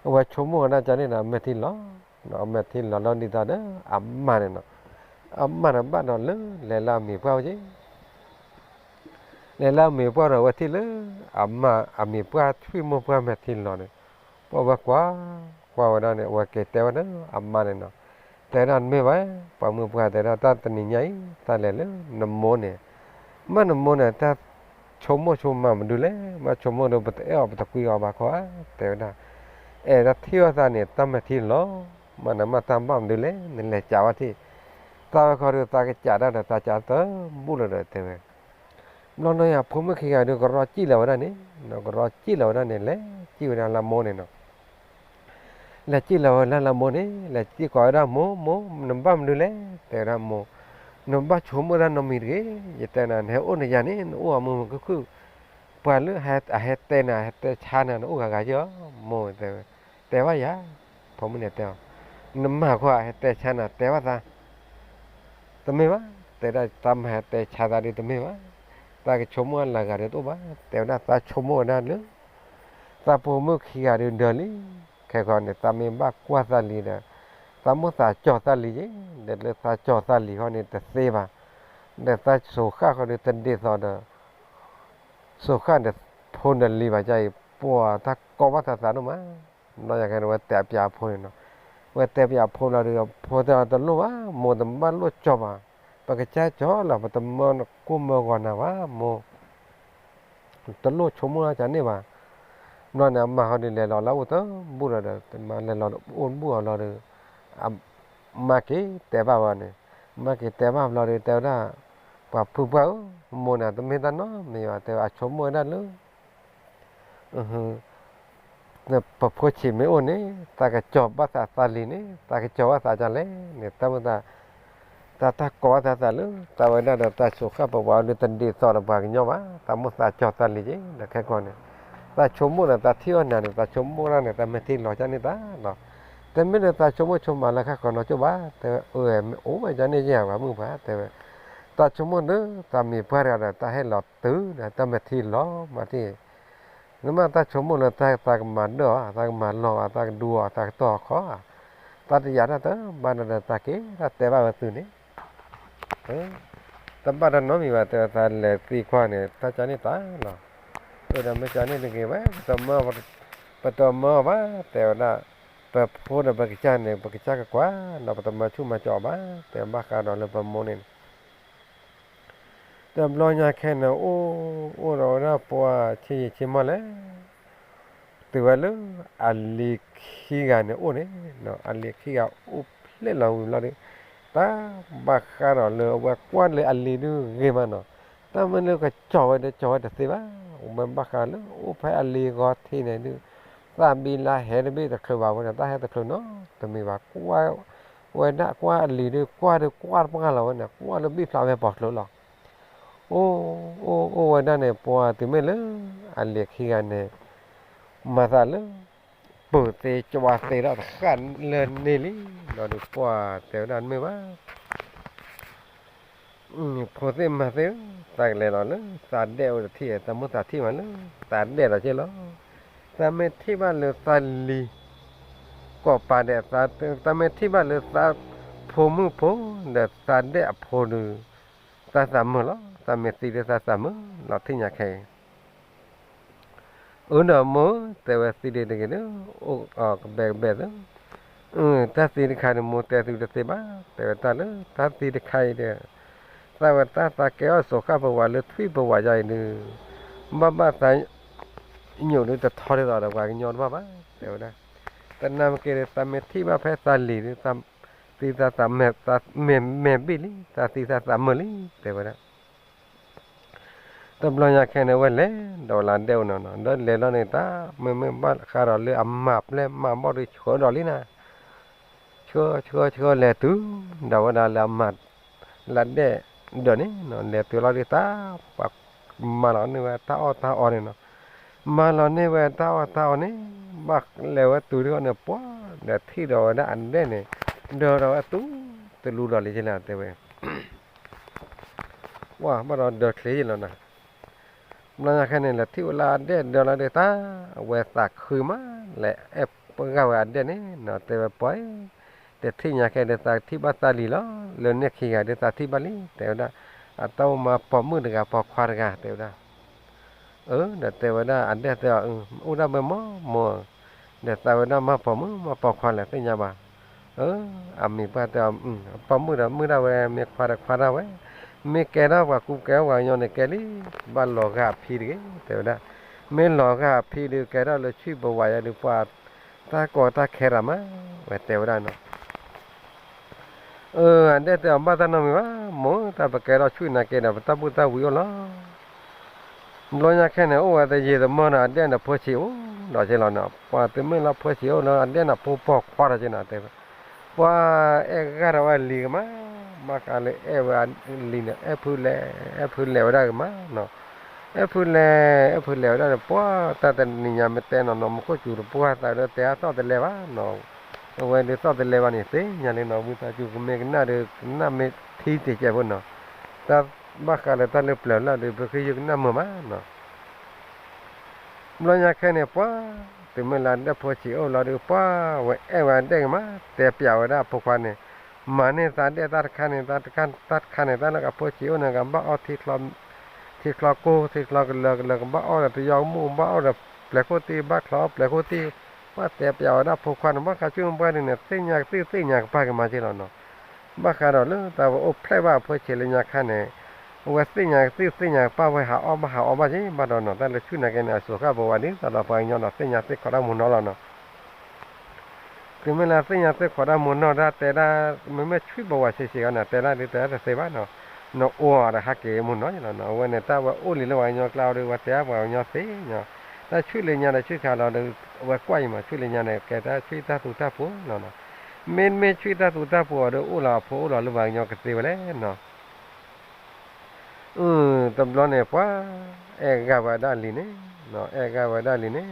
အဝဲဆိကမိၣ်ဝဲဒၣ်ကန့ၣ်ဒီး အမဲာ်ထံလီၤ အမဲာ်ထံလီၤလီၤဒ်သိးဒီး အမါန့ၣ်နီၤ အမါန့ၣ်ဘၣ်ဒီးလၢ လဲၤလၢအမံၤပှၢ်ဝဲက့ၤ လဲၤလၢအမံၤပှၢ်ဒီး အဝဲထံၣ်လၢ အမါ အမံၤပှၢ်ထွံၣ်မိၢ်ပှၢ်မဲာ်ထံလီၤန့ၣ် ပှၤဝဲကွၢ် ကွၢ်ဝဲဒၣ်န့ၣ် အဝဲက့ၤတဲဝဲဒၣ်အမါန့ၣ်နီၤ တဲဒၣ်မ့ၢ်ဝဲ ပှၤမုၣ်ပှၢ်တဲဒၣ် တၢ်တနံၤညါအံၤ တၢ်လဲၤလၢနမိၢ်န့ၣ် မ့ၢ်နမိၢ်န့ၣ် တၢ်ဆိကမိၣ်ဆိကမးမနုၤလဲၣ် မ့ၢ်ဆိကမိၣ်ဒီး ပတအဲၣ်အီၤပတကွံအီၤဘၣ်ခီဧါ တဲဝဲဒၣ်. အဲၣ်တၢ်ထံၣ်အီၣ်သးန့ၣ် တၢ်မဲာ်ထံလီၤ မ့ၢ်နမ့ၢ်တၢ်ဘၣ်မနုၤလဲၣ် နလဲၤကးဝဲထံၣ် သးဝဲခီဒုး သးကစးတၢ်ဒီး သးကးတဘူၣ်လီၤဒီးတဲဝဲ ဘျီနီၢ်ယၤဖိမုၣ်ခံဂၤဒုး ကရီကံၣ်လီၤဝဲဒၣ်န့ၣ် ကရီကံၣ်လီၤဝဲဒၣ်န့ၣ် လဲၤကံၣ်ဝဲဒၣ်လၢမိၢ်န့ၣ်နီၤ လဲၤကံၣ်လီၤဝဲဒၣ်လၢမိၢ်န့ၣ် လဲၤကံၣ်ကိးဝဲဒၣ်မိၢ် မိၢ် နဘၣ်မနုၤလဲၣ် တဲဝဲဒၣ်မိၢ် နဘၣ်ဆိကမိၣ်တၢ်နီတမံၤတဂ့ၤ ယတဲနၤ နဟဲအိၣ်နယၤန့ၣ် နအိၣ်အမုာ်မုာ်ခုၣ်ခုၣ် ပှၤလၢအဟဲတဲနၤ ဟဲတဲဆါနၤ နအိၣ်ဂၤဂၤယီၤ မိၢ်တဲဝဲ တဲဘၣ်ယၤ ဖိမုၣ်န့ၣ်တဲအီၤ နမၤခီဟဲတဲဆါနၤ တဲဘၣ်သး တမ့ၢ်ဘၣ် တဲဒၣ်သးမၤဟဲတဲဆါသးဒုးတမ့ၢ်ဘၣ် သးကဆိကမိၣ်အလၢဂၤဒုးတအိၣ်ဘၣ် တဲဝဲဒၣ်သးဆိကမိၣ်ဝဲဒၣ်လၢ သးဖိမုၣ်ခံဂၤဒုးဒၢလံ ခဲခီန့ၣ် သးမ့ၢ်ဘၣ်ကွၢ်သးလံဒီး သးမိၢ်သးကၠီၤသးလံက့ၤ ဒီးလၢသးကၠီၤသးလံခီန့ၣ် တသ့ဘၣ် ဒီးသးဆိၣ်ဃၣ်ဃီဒုးတဒ်သိးဒီး ဆိၣ်ဃၣ်ဒီးဖိဒီးလံၤဘၣ်ကအံၤ ပှၤတၢ်ကီဘၣ်သးသးဒိၣ်မး ဘျီယၤခဲန့ၣ် ဝဲတဲပၠးအဖိန့ၣ်နီၤ ဝဲတဲပၠးအဖိလီၤဒီး ဖိတဲအီၤတလိၣ်ဘၣ် မိၢ်တဘၣ်လိၣ်ကၠီၤဘၣ် ပကစၢ်ကၠီၤလီၤ ပတမၢကိၢ်မၢဂီၤနၤဘၣ် မိၢ် တလိၣ်ဆိကမိၣ်လၢကန့ၣ်ဘၣ် ဘျီန့ၣ် အမါဃီဒုးလဲၤလီၤလၢအိၣ်တဘူၣ်လီၤဒီး မါလဲၤလီၤအိၣ်တဘူၣ်အီၤလီၤဒီး မါက့ၤတဲဘၣ်ဝဲန့ၣ် မါက့ၤတဲဘၣ်ဘျီဒီး တဲဝဲဒၣ် ပှၤဖုပှၢ်ဧၢ မိၢ်န့ၣ် တမ့ၢ်တၢ်နီတမံၤဘၣ် တဲဝဲ အဆိကမိၣ်ဝဲဒၣ်လၢ ပဖိဆံးမ့ၢ်အိၣ်န့ၣ် သးကကၠီၤဘၣ်သးသးလံၤန့ၣ် သးကကၠီၤဘၣ်သးဒ်လဲၣ်န့ၣ် တၢ်မိၢ်သး တၢ်တၢ်ကီဘၣ်သးသးလၢ သးဝဲဒၣ်ဒီးတၢ်ဆိၣ်ဃၣ်ပဝးဒုးတဒ်သိးဒီးပှၤကညီဘၣ် သးမိၢ်သးကၠီၤသးလံၤက့ၤ ဒီးခဲကီန့ၣ် တၢ်ဆိကမိၣ်ဒီးတၢ်ထံၣ်အီၣ်နၤန့ၣ် တၢ်ဆိကမိၣ်တၢ်န့ၣ် တၢ်မဲာ်ထံလီၤကၢ်န့ၢ်တၢ်လီၤ. တမ့ၢ်လၢတၢ်ဆိကမိၣ်ဆိကမးလၢဃၣ်ဃၢၤနီကၠိၣ်ဘၣ်, တဲဝဲ အၢ မ့ၢ်အိၣ်ဝဲကၢ်န့ၢ်ယဲၢ်ဧါ ပှၤမုၣ်ပှၢ် တဲဝဲ, တၢ်ဆိကမိၣ်လၢတၢ်မံၤပှၢ်တဂၤဒီး တၢ်ဟဲလီၤတုၤဒီး တၢ်မဲာ်ထံလီၤမးထံၣ် နမ့ၢ်တၢ်ဆိကမိၣ်လၢတၢ်ကမၤဒၢၣ်အီၤ, တၢ်ကမၤလီၤအီၤ, တၢ်ကဒူအီၤ, တၢ်ကတီၢ်အီၤခီဧါ, တၢ်တယာ်တၢ်တဘၣ်ဒီးတၢ်က့ၤတၢ်တဲဘၣ်ဝဲသုန့ၣ်, တဘၣ်တၢ်နီတမံၤဘၣ် တဲဝဲသးလဲၤသံကွၢ်န့ၣ် တၢ်ကၢန့ၢ်တၢ်လီၤ. အၢဒီးမ့ၢ်ကၢန့ၢ်တဂ့ၤဝဲ ပတမၢအီၤဘၣ် တဲဝဲဒၣ်, ပဖိဒီးပကစၢ်န့ၣ် ပကစၢ်ကကွၢ် ဒီးပတမၤဆူၣ်မၤစီၤအီၤဘၣ် တဲဘၣ်ဃးဒီးလၢပမိၢ်န့ၣ် တဘျီညါခဲန့ၣ် အိၣ်အိၣ်ဒီးဝဲဒၣ်ပှၤဆ့ယံာ်ဆ့မီၢ်လဲၣ်, တုၤဝဲလၢအလံၤခံဂၤန့ၣ်အိၣ်န့ၣ်, အလံၤခံဂၤအိၣ်ဖျဲၣ်လီၤဝံၤဘျီဒီး တၢ်ဘၣ်ဃးဒီးလၢအဝဲကွၢ်လၢအလံၤဒုဂ့ၤမးနီၤ, တၢ်မ့ၢ်လၢကကၠီၤဝဲဒီးကၠီၤဝဲတသ့ဘၣ်, ဝဲဘၣ်ဃးလၢအိၣ်ဖဲအလံၤဂီၤထံးန့ၣ်ဒုး, သးဘံလါဟဲတဘ့ၣ်တချုးဘၣ်ဝဲန့ၣ် တၢ်ဟဲတချုးနီတမံၤဘၣ်, ကွၢ်ဝဲဒၣ်ကွၢ်အလံၤဒုး ကွၢ်ဒုးကွၢ်တပှၢ်လီၤဝဲန့ၣ် ကွၢ်လၢဘံၣ်ဖျးဝဲပှၤကျိၤလီၤ. အိၣ်အိၣ်အိၣ်ဝဲဒၣ်န့ၣ် ပှၤတုၤမ့ၢ်လၢအလံၤခံဂၤန့ၣ် မၤသးလၢ ပၢၤသ့ကၠီသ့ဒီးတဃၣ်လၢန့ၣ်လံ, ဒီးဒုးပှၢ်တဲဝဲဒၣ်မ့ၢ်ဘၣ် ဖိသ့ၣ်မါသ့ၣ်ဧၢ, သးကလဲၤလီၤလၢသးဒဲအိၣ်တထံၣ် သးမုၢ်သးထံၣ်မးလၢ သးဒဲဒီးက့ၢ်လီၤ. သးမ့ၢ်ထံၣ်ဘၣ်လၢသးလံၤ ကိးပၤဒဲး, သးမ့ၢ်ထံၣ်ဘၣ်လၢသးဖိမုၣ်ဖိ ဒီးသးဒဲအဖိဒုး, သးသးမုာ်လီၤ. သးမ့ၢ်သံဒီးသးသးမုာ်လီၤ ထံၣ်ညါခဲအံၤ အၢ ဒီးမိၢ်ဧၢ တဲဝဲသံဒံးတဂ့ၤဒီး အိၣ်ကဘဲကဘဲသၢ, တၢ်သံတခါန့ၣ် မိၢ်တဲသုတသ့ဘၣ်, တဲဝဲတၢ်လၢတၢ်သံတခါအံၤဒီး သးဝဲတၢ်သးကဲအီၣ်စိၤဃၣ်ပဝးလၢထွံၣ်ပဝးယါအံၤဒုး, ဘၣ်ဘၣ်သး ညိးဒုးတထီဒ်သိးဒီးပှၤကညီတဘၣ်ဘၣ် တဲဝဲဒၣ်, တနာ်မ့ၢ်ကဲဒီး သးမ့ၢ်ထံၣ်ဘၣ်ဖဲသးလံၤဒုး သးသံသးသးမဲာ်ဘ့ၣ်လံ, သးသံသးသးမုာ်လံ တဲဝဲဒၣ် တဘျီညါခဲန့ၣ် အဝဲလဲၤဒီးလၢဒဲအိၣ်နီၤနီၤ ဒီးလဲၤလီၤန့ၣ် တၢ်မ့မ့ၢ်ဘၣ်ဃးဒီးလၢအမၤပျဲၢ်မၤဘီၣ်ဒုးဆှၢဒီးလံနၤ, ဆှၢဆှၢဆှၢလဲၤတုၤ ဒီးဝဲဒၣ်လၢအမၤ လၢဒဲၣ်ဒၢးန့ၣ်နီၤ လဲၤတုၤလီၤဒုးတၢ် ပှၤမၤလီၤန့ၢ်ဝဲတၢ်အီၣ်တၢ်အီန့ၣ်နီၤ, မၤလီၤန့ၢ်ဝဲတၢ်အီၣ်တၢ်အီန့ၣ် ဘၣ်လဲၤဝဲတုၤဒ်အီၤန့ၣ် ပှၤဒီးထံၣ်ဒီးဝဲဒၣ်အဒဲၣ်န့ၣ် ဒၢးဒီးဝဲတူၢ်တလူဒီးလံကလဲၣ်တဲဝဲ ဝဲဘၣ်ဒီးဒၢးချ့ယလီၤနၤ, ဘျီညါခဲန့ၣ် လဲၤထံၣ်ဝဲလၢအဒဲၣ်ဒၢးလီၤဒုးတၢ် အဝဲသးခုမး လဲၤအဲၣ်ပှၤဂၤဝဲအဒဲၣ်န့ၣ်နီၤ တဲဝဲပှၤ တထံၣ်ညါခဲဒီးသးထံၣ်ဘၣ်သးလံၤလီၤ လၢန့ၣ်ခံဂၤဒီးသးထံၣ်ဘၣ်လံ တဲဝဲဒၣ်, အတၢ်အိၣ်မးပိာ်မုၣ်တဂၤပိာ်ခွါတဂၤ တဲဝဲဒၣ် အၢ ဒီးတဲဝဲဒၣ် အဒဲၣ်တဲအီၤ အိၣ်ဒၣ်ဘၣ်မးမိၢ်, ဒီးသးဝဲဒၣ်မးပိာ်မုၣ်မးပိာ်ခွါလဲၣ်သ့ၣ်ညါဘၣ်, အၢ အမံၤပှၢ်တဲအီၤ ပိာ်မုၣ်ဒီးမုၣ်ဒၣ်ဝဲ မ့ၢ်ခွါဒီးခွါဒၣ်ဝဲ, မ့ၢ်ကဲထီၣ်ပှၤကူကဲထီၣ်ပှၤကညီန့ၣ်ကဲလံ, ဘၣ်လီၤဂာ်အဖံတဂ့ၤ တဲဝဲဒၣ်, မ့ၢ်လီၤဂာ်အဖံဒုးကဲထီၣ်လၢထွံၣ်ပဝးယါဒုးပှၤ တၢ်ကီတၢ်ခဲတၢ်မး ဝဲတဲဝဲဒၣ်နီၤ အၢ အဒဲၣ်တဲအီၤ ဘၣ်တၢ်နီတမံၤဘၣ်, မိၢ်တၢ်ပကဲထီၣ်ဆူၣ်နာ်က့ဒီး ပတၢ်ဘူၣ်တၢ်ဝံအိၣ်လီၤ. ဘျီညါခဲန့ၣ် အိၣ်ဝဲတယံာ်တမီၢ်ဒီး အဒဲၣ်န့ၣ်ဖိဆံးအိၣ်ဒီးက့လီၤနီၤ, ပှၤတုၤမ့ၢ်လၢဖိဆံးအိၣ်လၢအဒဲၣ်န့ၣ် ဖိပိာ်ခွါဒီးက့နီၤ တဲဝဲ, ပှၤအဲၣ်ဂၢ်ဒီးဝဲလံၤကမး, ဘၣ်ဃးလၢအဲၣ်ဝဲလံၤန့ၣ် အဲၣ်ဖုလဲၣ်, အဲၣ်ဖုလဲၣ်ဝဲဒၣ်ကမးနီၤ, အဲၣ်ဖုလဲၣ်, အဲၣ်ဖုလဲၣ်ဝဲဒၣ်န့ၣ် ပှၤတၢ်တနံၤညါမ့ၢ်တဲနီၤနီၤ မူခိၣ်စူၤတပှၢ်သးဒီးတဲအါသီၣ်တလဲဘၣ်နီၤ အဝဲဒုးသီၣ်တလဲဘၣ်န့ၣ် သ့ၣ်ညါလံနီၤ ဝံသးစူၤကမ့ၢ်ကနၣ်ဒီး ကနၣ်မ့ၢ်ထံတစဲးဖိနီၤ, တၢ်ဘၣ်ဃးလၢတၢ်လၢပျၢၤလၢ်ဒီး ပဃ့ယုၢ်ကနၣ်မုာ်မးနီၤ. ဘျီညါခဲန့ၣ် ပှၤ တုၤမ့ၢ်လၢအဒဲၣ်ဖိဆံးအိၣ်လီၤဒီး ပှၤဝဲအဲၣ်ဝဲအဒဲၣ်ကမး တဲပျးဝဲဒၣ်အဖိခွါန့ၣ်, မၤန့ၢ်သးဒဲၣ်တၢ်တခါန့ၣ် တၢ်တခါန့ၣ် တၢ်လၢအဖိဆံးအိၣ်န့ၣ် ကဘၣ်အီၣ် ထံချီကိၢ် ထံချီကလၢာ်ကလၢာ် ကဘၣ်အီၣ်ဒီးတယီကမူၣ် ကဘၣ်အီၣ်ဒီးပျဲၤခိၣ်သံၣ် ဘၣ်ချီအီၣ်ပျဲၤခိၣ်သံၣ်, ပှၤတဲပျးဝဲဒၣ်ဖိခွါန့ၣ် ဘၣ်ဃးဆူၣ်မပှၢ်ဒ်န့ၣ် သ့ၣ်ညါကသံၣ်သ့ၣ်ညါကပၢ်က့ၤမးက့လီၤနီၤ. ဘၣ်ဃးဒီးလၢတၢ်ဝဲအိၣ်ဖျဲၣ်ဘၣ်အဖိဆံးလၢညါခါန့ၣ်, အဝဲသ့ၣ်ညါကသံၣ်သ့ၣ်ညါကပၢ်ဝဲဟးအီၣ်ဘၣ်ဟးအီဘၣ်က့ ဘၣ်ဒီးနီၤ တၢ်လၢဆူၣ်နာ်က့န့ၣ် အစိၤဃၣ်ပဝးဒ်သိးဒီးပှၤကညီနီၤ သ့ၣ်ညါသ့ၣ်ခိးတၢ်မူနီၤလီၤနီၤ. တုၤမ့ၢ်လၢသ့ၣ်ညါသ့ၣ်ခိးတၢ်မူနီၤ တၢ်တဲဒၣ် မ့မ့ၢ်ဆူၣ်ပဝးဆံးဆံးအီၤန့ၣ် တဲဒၣ်ဒ်တဲဒၣ်တသ့ဘၣ်နီၤ, နအိၣ်ဒီးဟးက့ၤမူနီၤလီၤနီၤ. အဝဲန့ၣ် တၢ်ဝဲအိၣ်လံလၢပှၤကညီကျါဒီး ဝဲတဲဒၣ်ပှၤကညီသ့နီၤ, တၢ်ဆူၣ်လၢညါဒီးဆူၣ်ခါလီၤဒီး အဝဲကွၢ်အံၤမး ဆူၣ်လၢညါန့ၣ် ကဲတၢ်ဆူၣ်တၢ်သူတၢ်ပှီၤလီၤနီၤ. မ့မ့ၢ်ဆူၣ်တၢ်သူတၢ်ပှီၤအီၤဒီး အိၣ်လီၤအဖိအိၣ်လီၤလၢပှၤကညီကသ့ဝဲလဲၣ်နီၤ. အၢ တဘျီန့ၣ် ပှၤအဲၣ်ဂၤဝဲဒၣ်လံၤန့ၣ် အဲၣ်ဂၢ်ဝဲဒၣ်လံန့ၣ်,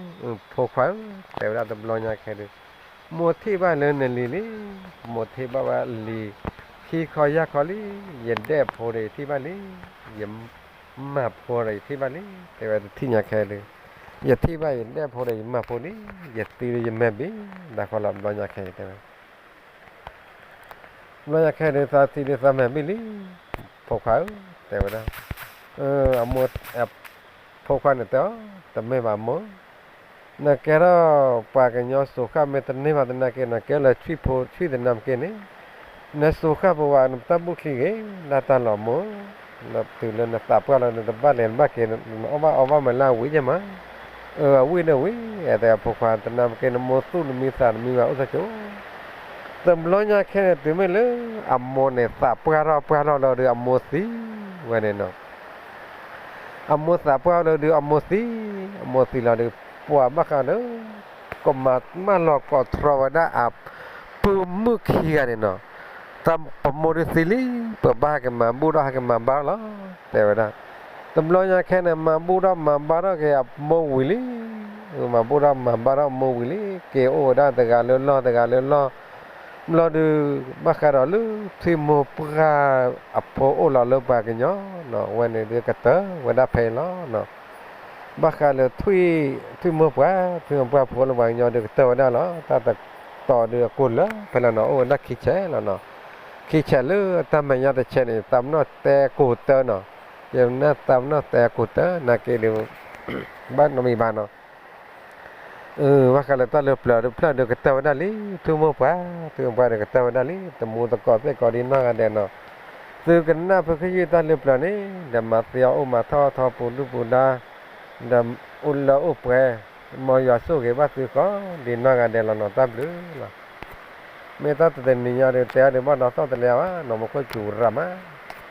ဖိခွါဧၢ, တဲဝဲဒၣ်တဘျီညါခဲဒုး, မိၢ်ထံၣ်ဘၣ်လၢနလံၤလံ, မိၢ်ထံၣ်ဘၣ်ဝဲလံၤ, ခံခီယၢ်ခီလံ, ယဒဲၣ်ဖိဒီးယထံၣ်ဘၣ်လံ, ယမၢ်ဖိဒီးယထံၣ်ဘၣ်လံ, တဲဝဲတထံၣ်ညါခဲဒုး, ယထံၣ်ဘၣ်ယဒဲၣ်ဖိဒီးယမၢ်ဖိလံ, ယသံဒီးယမဲာ်ဘံၣ်, ဒၣ်ဃီလီၤဘျီညါခဲတဲဝဲ ဘျီညါခဲဒုးသးသံဒုးသးမဲာ်ဘံၣ်လံ, ဖိခွါဧၢ, တဲဝဲဒၣ်, အမိၢ်, ဖိခွါန့ၣ်တဲအီၤ, တမ့ၢ်ဘၣ်မိၢ်, နကဲထီၣ်ပှၤကညီစိၤဃၣ်မ့ၢ်တန့ၢ်ဘၣ်သနာ်က့ နကဲလၢထွံၣ်ဖိထွံၣ်သနၢ်မ့ၢ်က့န့ၣ်, နစိၤဃၣ်ပဝးနတၢ်ဘူၣ်ချံဂ့ၤ, ဒၣ်တၢ်လီၤမိၢ်, တုၤလၢနသးပှၢ်လီၤ နတဘၣ်လဲၤနဘၣ်က့ၤ နအီၣ်ဘၣ်အီဘၣ်မးလၢအဝံၣ်ယဲၢ်မး, အဝံၣ်ဒီးဝံၣ်, တဲဖိခွါတနၢ်မ့ၢ်က့ နမိၢ်သူၣ်နမံသးနမံဝဲအိၣ်သကိး တဘျီညါခဲန့ၣ် တုၤမ့ၢ်လၢအမိၢ်န့ၣ် သးပှၢ်ထီၣ်ပှၢ်ထီၣ်လီၤဒီးအမိၢ်သံဝဲန့ၣ်နီၤ, အမိၢ်သးပှၢ်လီၤဒီးအမိၢ်သံ, အမိၢ်သံလီၤဒီး ပှၤဘၣ်ဃးဒီး ကမၤမၢလီၤကိးတြီဝဲဒၣ်အပုၢ်မုၣ်ခံဂၤန့ၣ်နီၤ, တၢ်ပမိၢ်ဒုးသံလံ, ပဘၣ်ဟဲက့ၤမၤဘူၣ်ထီၣ်ဟဲက့ၤမၤဘါထီၣ်လီၤ, တဲဝဲဒၣ်, တဘျီညါခဲန့ၣ် မၤဘူၣ်ထီၣ်မၤဘါထီၣ်က့ၤအမိၢ်ဝံၤလံ မၤဘူၣ်ထီၣ်မၤဘါထီၣ်အမိၢ်ဝံၤလံ, က့ၤအိၣ်ဝဲဒၣ်တဂၤလၢလီၢ်တဂၤလၢလီၢ်, ဘျီဒုး ဘၣ်ဃးဒီးလၢထွံၣ်မိၢ်ပှၢ်အဖိအိၣ်လီၤလၢပှၤကညီနီၤ, အဝဲန့ၣ်ဒုးကတၢၢ်ဝဲဒၣ်ဖဲအံၤလီၤနီၤ, ဘၣ်ဃးလၢ ထွံၣ်မိၢ်ပှၢ်, ထွံၣ်မိၢ်ပှၢ်ဖိလၢပှၤကညီဒုးကတၢၢ်ဝဲဒၣ်လီၤ, တၢ်တတီၤဒုးအကိၢ်လၢဖဲလီၤနီၤ, အိၣ်ဝဲဒၣ်ခံဆဲးလီၤနီၤ, ခံဆဲးလၢတၢ်မဲာ်ညါတဆဲးန့ၣ် သးပနီၣ်တဲကိၢ်တၢၢ်နီၤ, ယနာ်သးပနီၣ်တဲကိၢ်တၢၢ် နာ်က့ဒုး ဘၣ်နီတမံၤဘၣ်နီၤ ဘၣ်ဃးလၢတၢ်လၢပျၢၤတဖျၢၣ်ဒုးကတၢၢ်ဝဲဒၣ်လံ, ထွံၣ်မိၢ်ပှၢ်, ထွံၣ်မိၢ်ပှၢ်ဒုးကတၢၢ်ဝဲဒၣ်လံ, တမူသကိးသ့ၣ်ကိးဒ်နီၢ်ဂၤဒဲးနီၤ, သုကနၣ်ဖုခယုၢ်တၢ်လၢပျၢၤန့ၣ် ဒီးမၤသ့အီၣ်အိၣ်မၤထီၣ်ထီပူၤဒုၣ်ပူၤဒါ, ဒီးအိၣ်လၢအိၣ်ပှဲၤ, မ်ယွၤဆိၣ်ဂ့ၤဘၣ်သုကိးဒ်နီၢ်ဂၤဒဲးလီၤနီၤ, တၢ်ဘျုးလီၤ. မ့ၢ်တၢ်တနံၤညါဒုးတဲအီၤဒုးဘၣ်ဒီးသီၣ်တလဲအါဘၣ်နီၤ, မူခိၣ်စူၤရၤမး,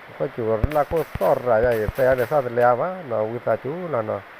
မူခိၣ်စူၤရၤခိၣ်သီၣ်ရၤယါအံၤ တဲအီၤဒုးသီၣ်တလဲအါဘၣ်နီၤ, ဝံသးစူၤလီၤနီၤ.